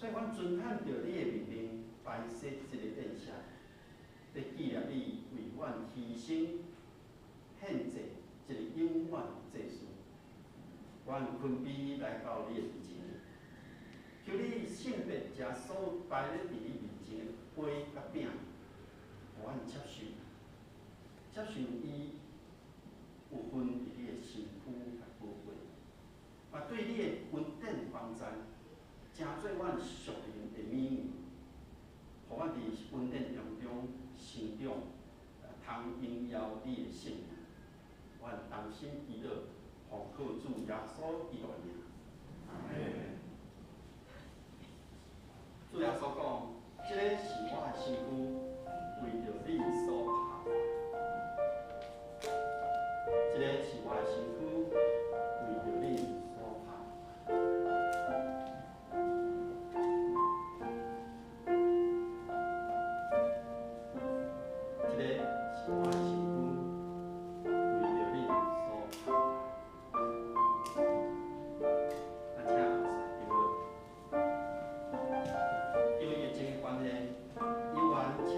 所以，阮遵行著你的命令，擺設這个宴席，欲紀念你為阮犧牲獻祭這个永遠祭司。阮謙卑來到你的面前，求你聖別這所擺咧佇你面前的杯佮餅，予阮接受，接受伊有份佇你的身軀佮寶血，嘛對你的恩典幫贊，成做阮屬靈的美名，予阮佇恩典當中成耶穌伊的名。主耶穌講：這个是我的身軀，為著你所拍破。這个是我的身軀，為著你所拍破。這个是我的身軀，為著你所拍破。咱請後世長老。因為疫情的關係，猶原請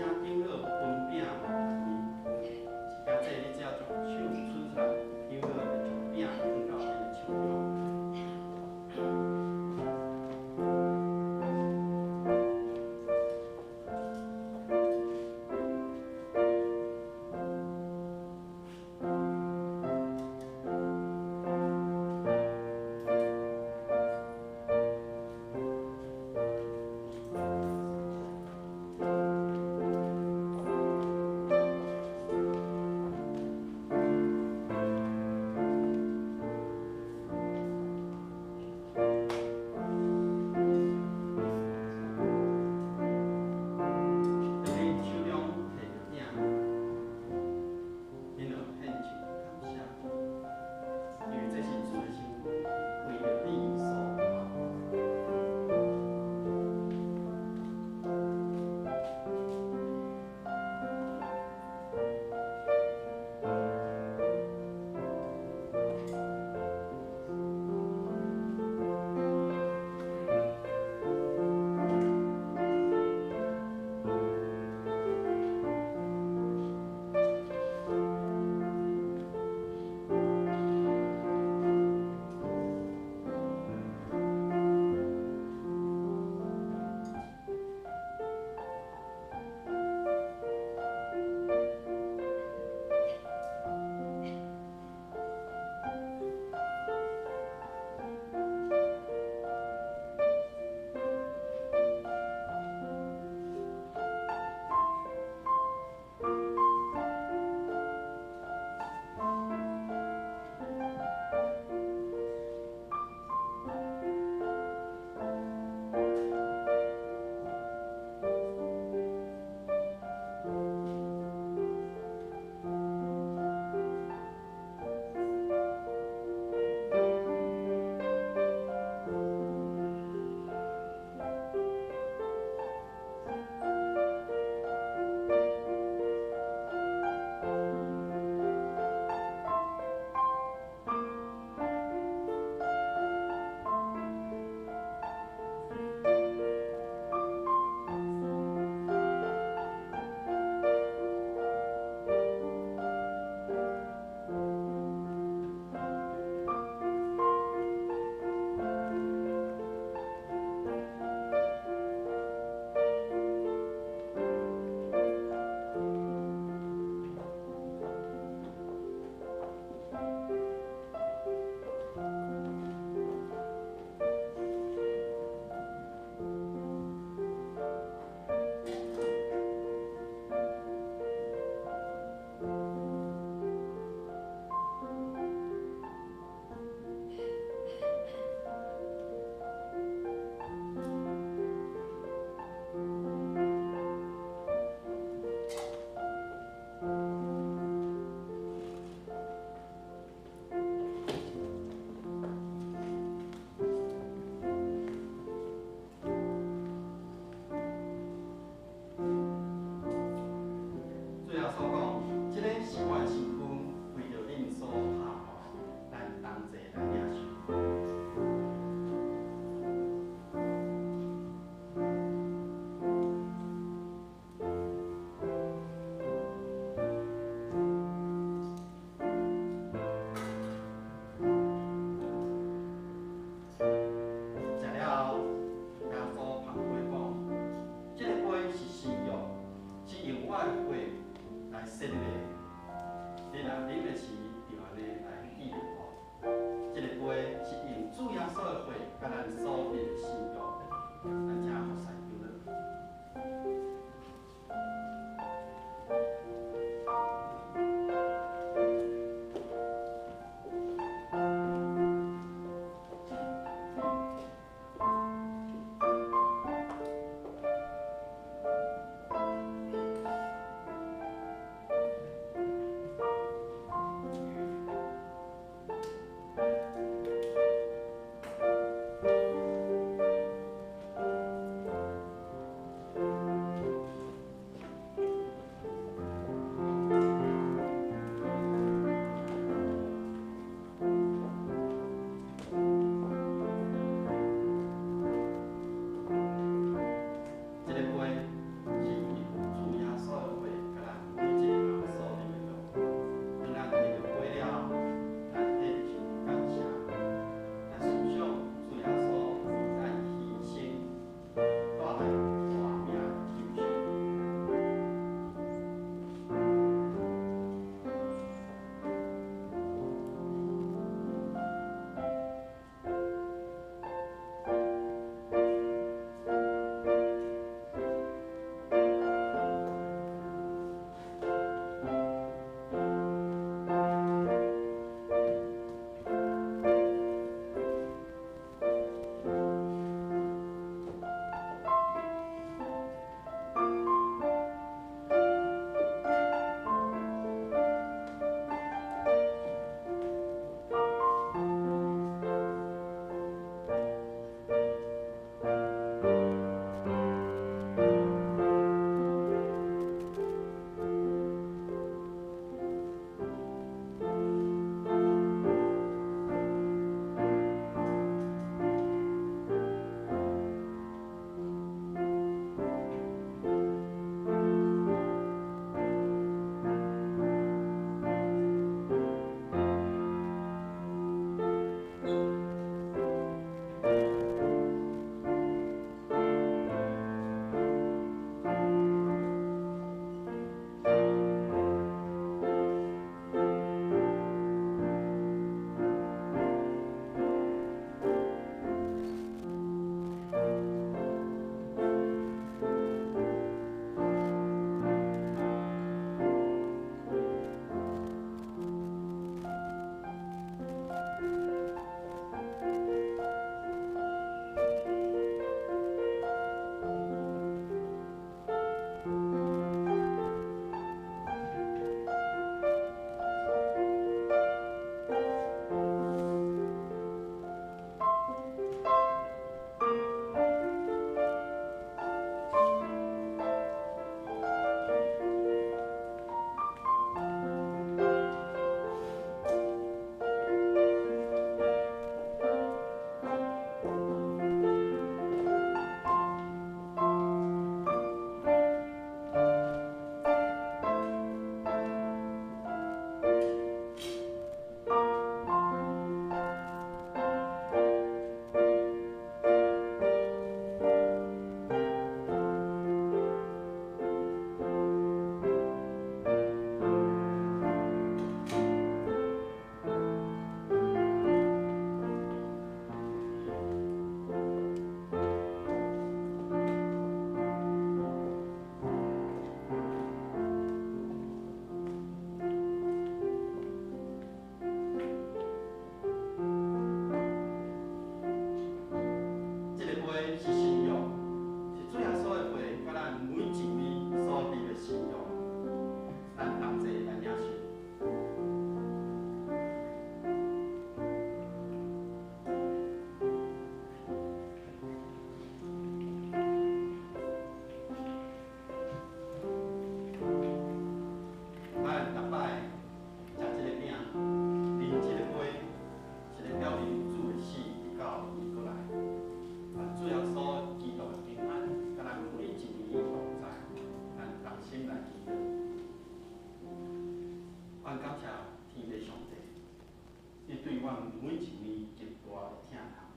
阮每一位極大的疼痛，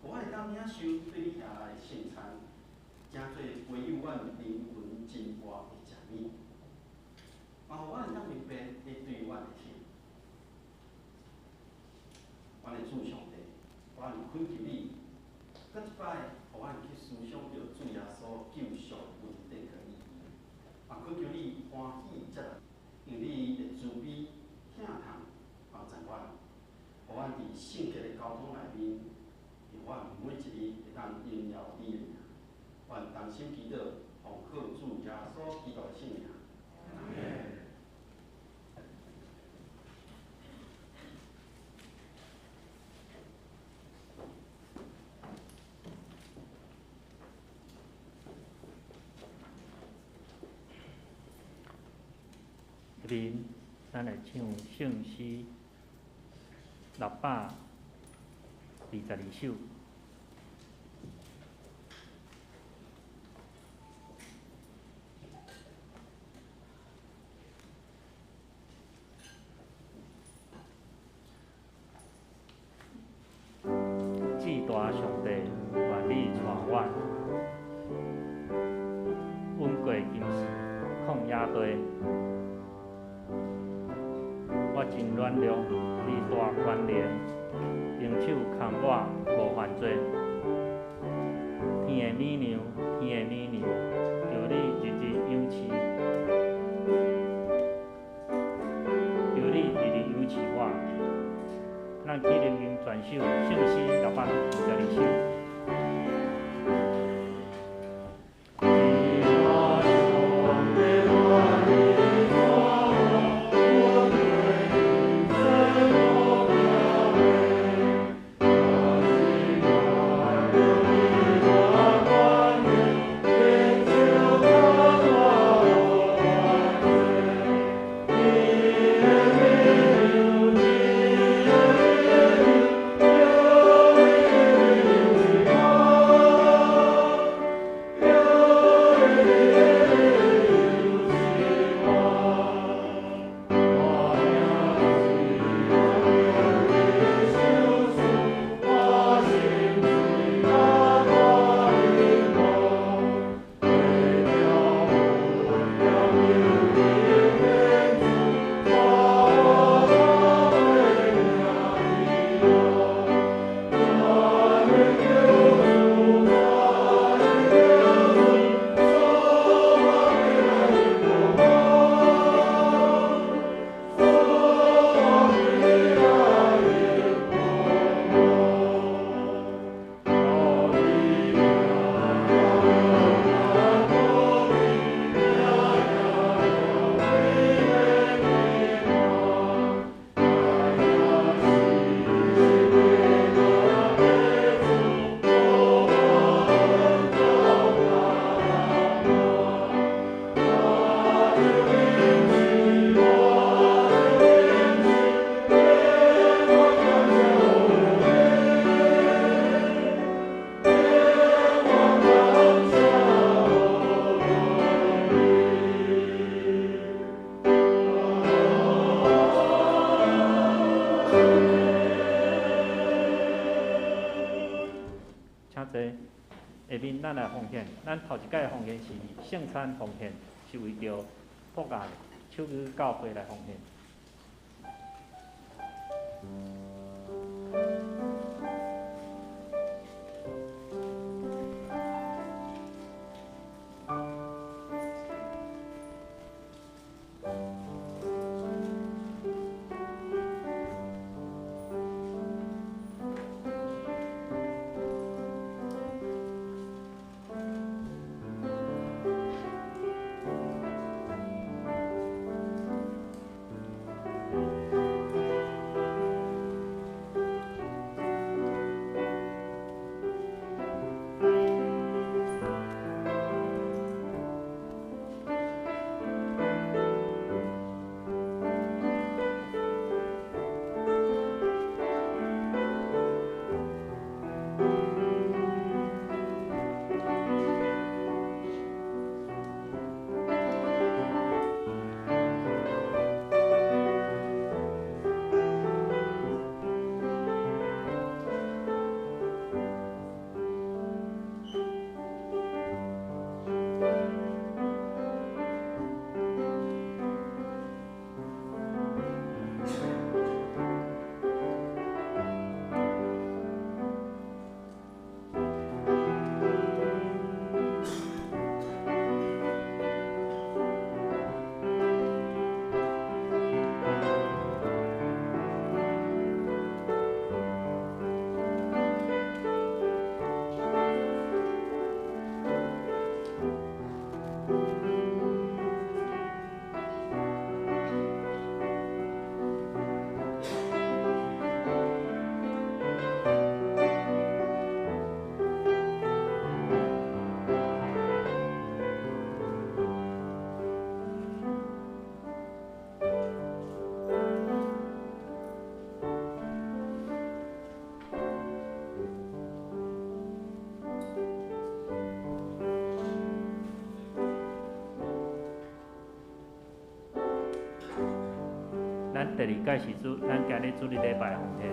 予阮會當領受對你遐來的聖餐，成做培養阮靈魂真活的食物，嘛予阮會當明白你對阮的疼。阮的主上帝，阮懇求你，閣一擺，予阮去思想著主耶穌救贖恩典佮意義，嘛懇求你歡喜接納，用你的慈悲疼痛幫助阮，予阮佇聖潔的交通內面，讓阮每一日會當榮耀你的名。阮同心祈禱，奉靠主耶穌基督的聖名。阿們。下面，咱來唱聖詩622首。至大上帝，願你帶阮，穩過今世曠野地。我真軟弱，你大權能，用手牽我無犯罪。天的乳娘，天的乳娘，求你日日仰視，求你日日仰視我。咱去靈音全首聖詩622首。下面咱來奉獻，咱頭一擺奉獻是聖餐奉獻，是為著博愛手語教會來奉獻。咱第二屆是主，咱今日主日禮拜奉獻。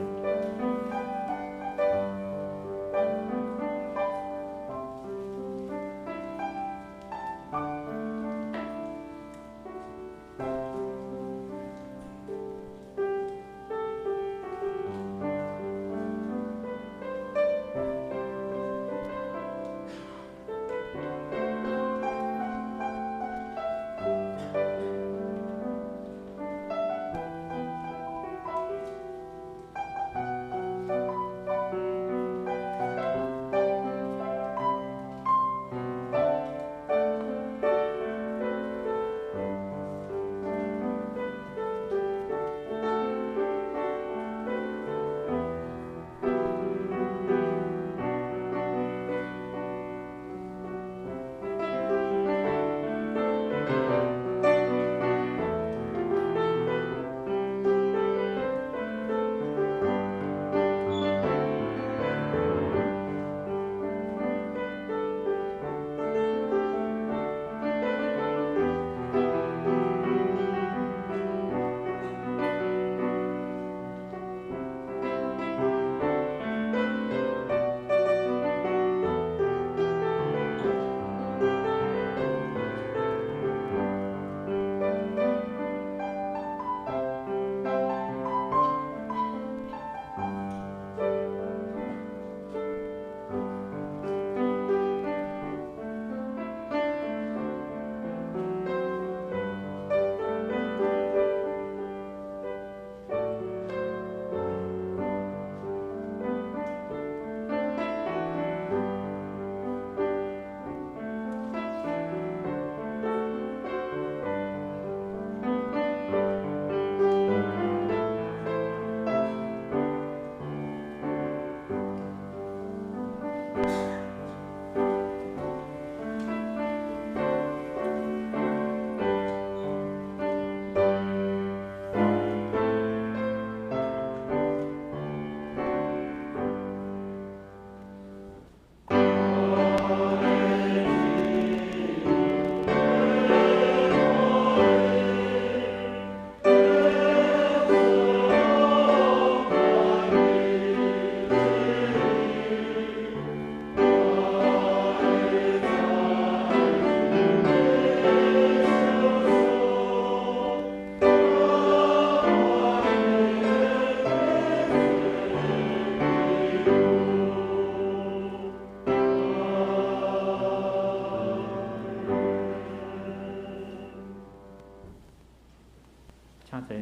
請坐。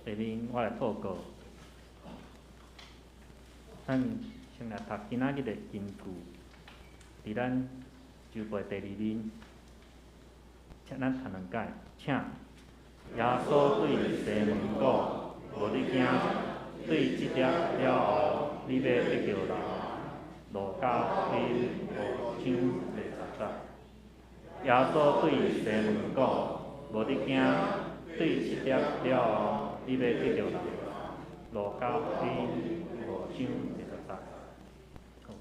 下面我來報告，咱先來讀今仔日的金句，佇咱周報第二面，請咱讀兩擺，請耶穌對西門講：無你驚，對這粒了後，你欲得著人。路加福音五章第十節。耶穌對西門講：無你驚，對這粒了後，你欲得著人。路加福音五章第十節。好，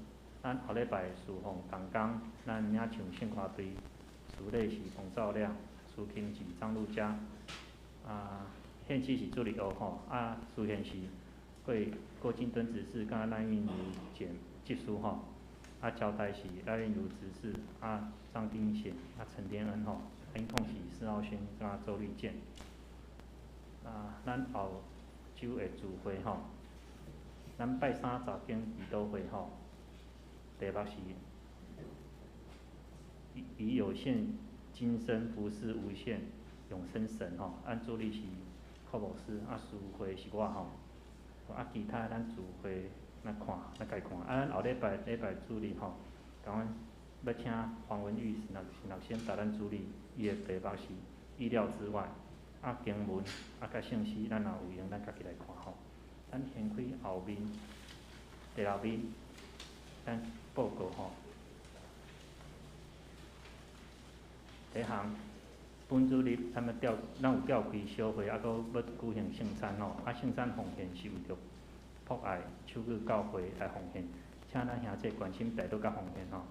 咱後禮拜事奉同工，咱領唱聖歌隊，司禮是彭兆亮，司琴是張汝佳。啊，獻祭是朱立欧吼，啊，司獻是郭郭金敦執事，佮賴韵如姐执事吼。啊，交代是赖韵如执事，啊，張丁贤，啊，陳天恩吼，音控是施浩軒佮周立健。啊，咱後週的聚會吼，咱拜三早間祈禱會吼，題目是以有限今生服事無限永生神吼，按主理是柯牧師，啊，司會是我吼，啊，其他咱聚會咱看，咱家看，啊，咱後禮拜禮拜主日吼，共阮欲請黃文玉神學神學生帶咱主日，伊的題目是意料之外，啊，經文啊，佮聖詩，咱若有閒，咱家己來看吼。咱掀開後面第六面，咱報告吼。第一項，本主日咱欲召，咱有召開小會，啊，閣欲舉行聖餐吼。啊，聖餐奉獻是為著博愛手語教會來奉獻，請咱兄弟關心代禱佮奉獻吼。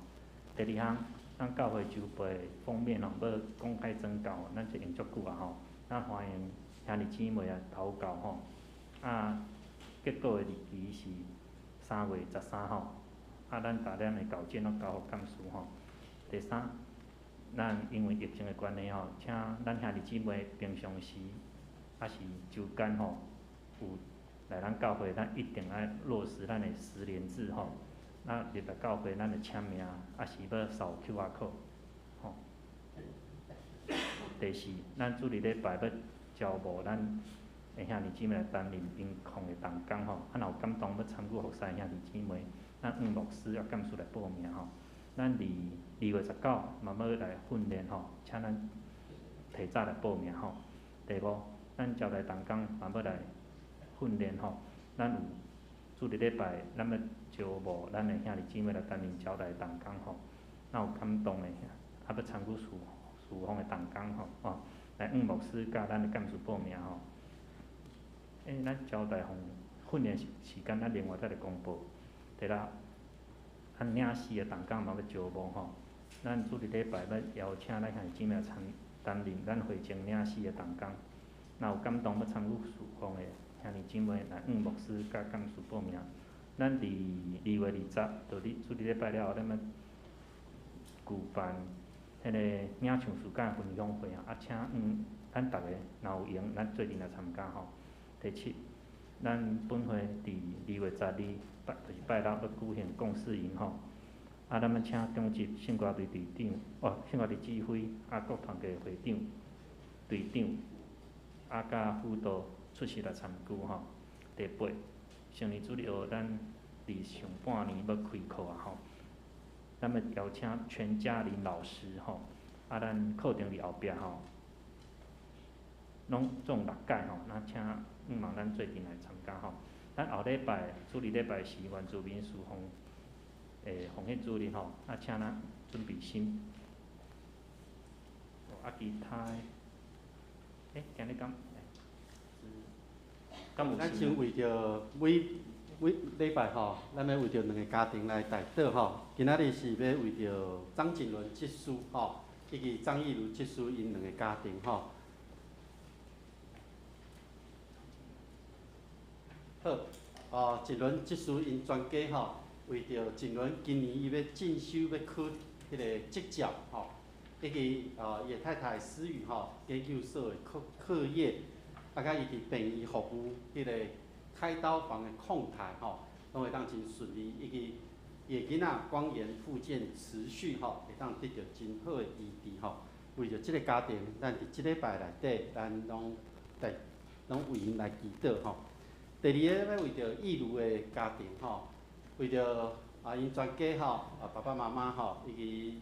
第二項，咱教會周報封面吼，欲公開徵稿，咱這用足久啊吼，咱歡迎兄弟姊妹來投稿吼。啊，結果的日期是3月13號，啊，咱共咱的稿件攏交予幹事吼。第三，咱因為疫情的關係吼，請咱兄弟姊妹平常時抑是週間吼，有來咱教會，咱一定愛落實咱的實聯制吼。啊，入來教會，咱就簽名，抑是欲掃 QR code，吼。第四，咱主日禮拜欲招募咱的兄弟姊妹來擔任音控的同工吼。啊，若有感動欲參與服侍的兄弟姊妹，咱向牧師佮幹事來報名吼。咱佇2月19嘛欲來訓練吼，請咱提早來報名吼。第五，咱招來同工嘛欲來訓練吼，咱有主日禮拜，咱欲招募咱的兄弟姊妹來擔任招來同工吼。若有感動的，啊欲參與事奉的同工吼，哦，來向牧師佮咱的幹事報名吼。咱招待奉訓練時間，咱另外再來公布。第六，咱領詩的同工嘛欲招募吼，咱主日禮拜欲邀請咱兄弟姊妹參擔任咱會前領詩的同工。若有感動欲參與事奉的兄弟姊妹，來向牧師佮幹事報名。咱佇2月20，就佇主日禮拜了後，咱欲舉辦彼个領唱時間分享會啊，請咱逐个若有閒，咱做陣來參加吼。第七，咱本會佇2月12，拜就是拜六欲舉行共事營吼。啊，咱欲請長執聖歌隊隊長，哦，聖歌隊指揮，啊，各團體會長、隊長，啊，佮輔導出席來參與吼。第八，成年主日學咱佇上半年欲開課啊吼，咱欲邀請全嘉玲老師吼，啊，咱課程佇後壁吼，攏總六屆吼，咱請向望咱做陣來參加吼。咱後禮拜主日禮拜是原住民事奉奉獻主日吼，啊，請咱準備心。啊，其他的，今日敢，敢有？咱先為著每每禮拜吼，咱欲為著兩个家庭來代禱吼。今仔日是欲為著張景倫執事吼，以及張義如執事𪜶兩个家庭吼。好，哦，景倫執事𪜶全家吼，為著景倫今年伊欲進修欲考彼个執照吼，以及伊的太太思雨吼，研究所的課課業，啊，佮伊佇病院服務彼个開刀房的控台吼，攏會當真順利，以及伊的囡仔光源復健持續吼，會當得著真好的醫治吼。為著這个家庭，咱佇這禮拜內底，咱攏來攏為𪜶來祈禱吼。第二个，欲為著義如的家庭吼，為著啊𪜶全家吼，啊爸爸媽媽吼，以及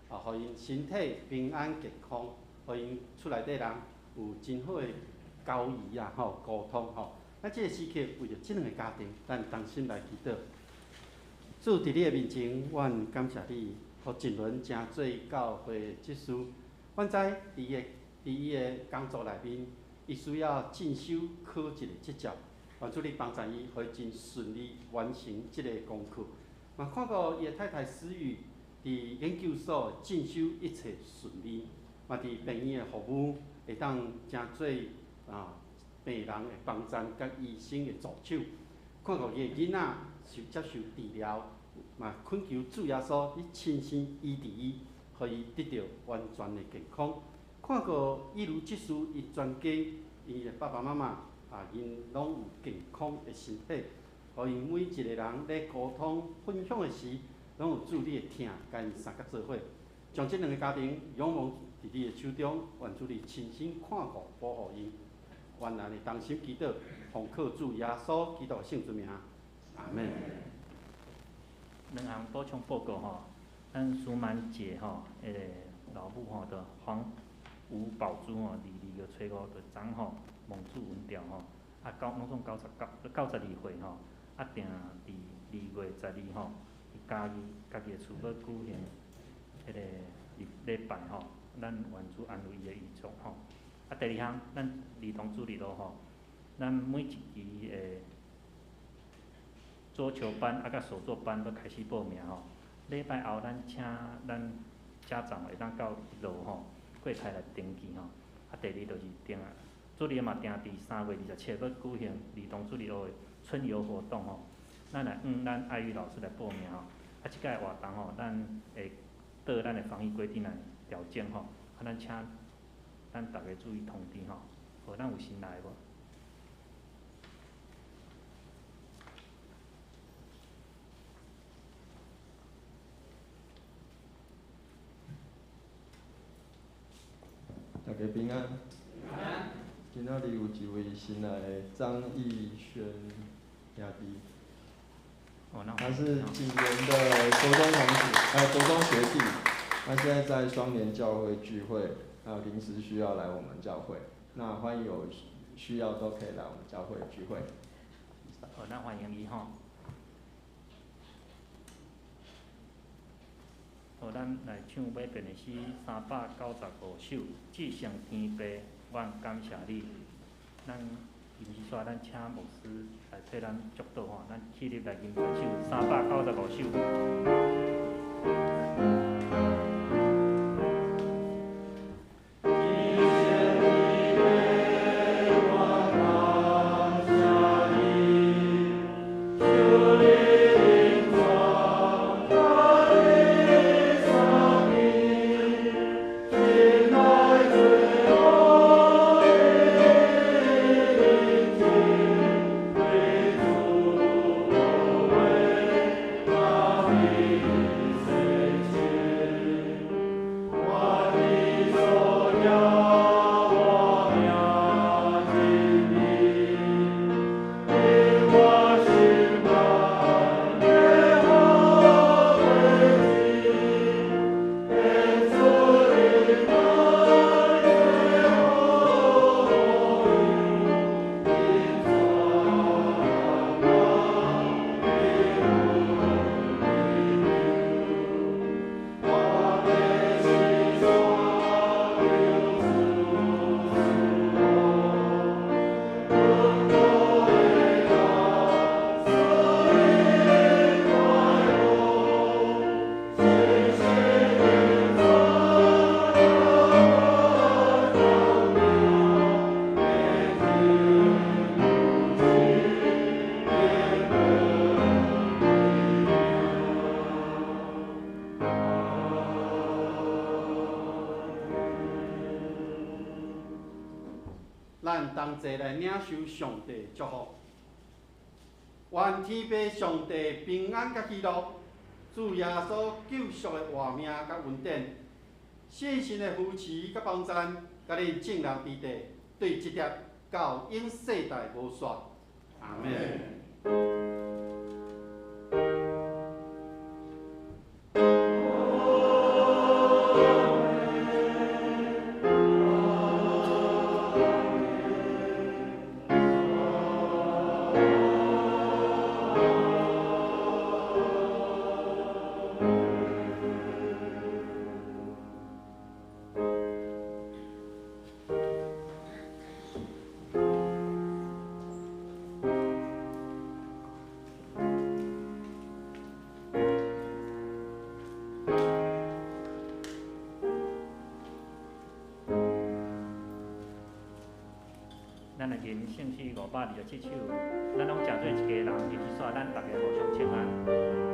啊，予𪜶身體平安健康，予𪜶厝內底人有真好的交誼啊吼，溝通吼。咱這个時刻為著這兩个家庭，咱同心來祈禱。主佇你的面前，阮感謝你，予景倫成做教會執事。阮知佇伊的工作內面，伊需要進修考一個執照。願主你幫助伊，予伊真順利完成這个功課。嘛看顧伊的太太思雨，佇研究所進修一切順利，嘛佇病院的服務會當成做啊病人的幫贊佮醫生的助手。看顧伊的囡仔受接受治療，嘛懇求主耶穌你親身醫治伊，予伊得著完全的健康。看顧義如執事伊全家，伊的爸爸媽媽啊，𪜶攏有健康的身體，予𪜶每一個人咧溝通分享的時，攏有主你的疼，共𪜶相佮做伙，將這兩个家庭仰望佇你的手中，願主你親身看顧保護𪜶。願咱的同心祈禱，奉靠主耶穌基督聖尊名，阿門。兩項補充報告吼，咱蘇曼姐吼，彼个老母吼，就黃吳寶珠吼，佇2月初5就昨吼蒙主恩召吼，啊九攏總99 92歲吼，啊定佇2月12吼，佇嘉義家己的厝欲舉行彼个禮禮拜吼，咱願主安慰伊的遺族吼。啊，第二項，咱兒童主日學吼，咱每一期的桌球班啊，佮手作班欲開始報名吼。禮拜後，咱請咱家长会当到一楼吼柜台来登记吼。啊，第二就是定主日嘛定伫3月27欲举行儿童主日学的春游活动吼。咱来向咱爱玉老师来报名吼。啊，这届活动吼，咱会照咱的防疫规定来调整吼。啊，咱请咱逐家注意通知吼。好，咱有新来无？大家平安。今仔日有一位新来的张义轩兄弟，他是景元的国中同学，国中学弟，他现在在双联教会聚会，临时需要来我们教会，那欢迎有需要都可以来我们教会聚会。好，那欢迎伊吼。好，咱来唱尾遍的诗395首，至圣天父，阮感谢你。咱临时煞，咱请牧师来替咱祝祷吼，咱起立来吟这首395首。咱同齐来领受上帝祝福，愿天父上帝平安佮喜乐，主耶稣救赎的活命佮恩典，圣神的扶持佮帮赞，佮恁众人伫地，对这粒到永世代无煞。阿们。咱来吟圣诗527首，咱拢诚做一家人，入去煞，咱逐家互相请安。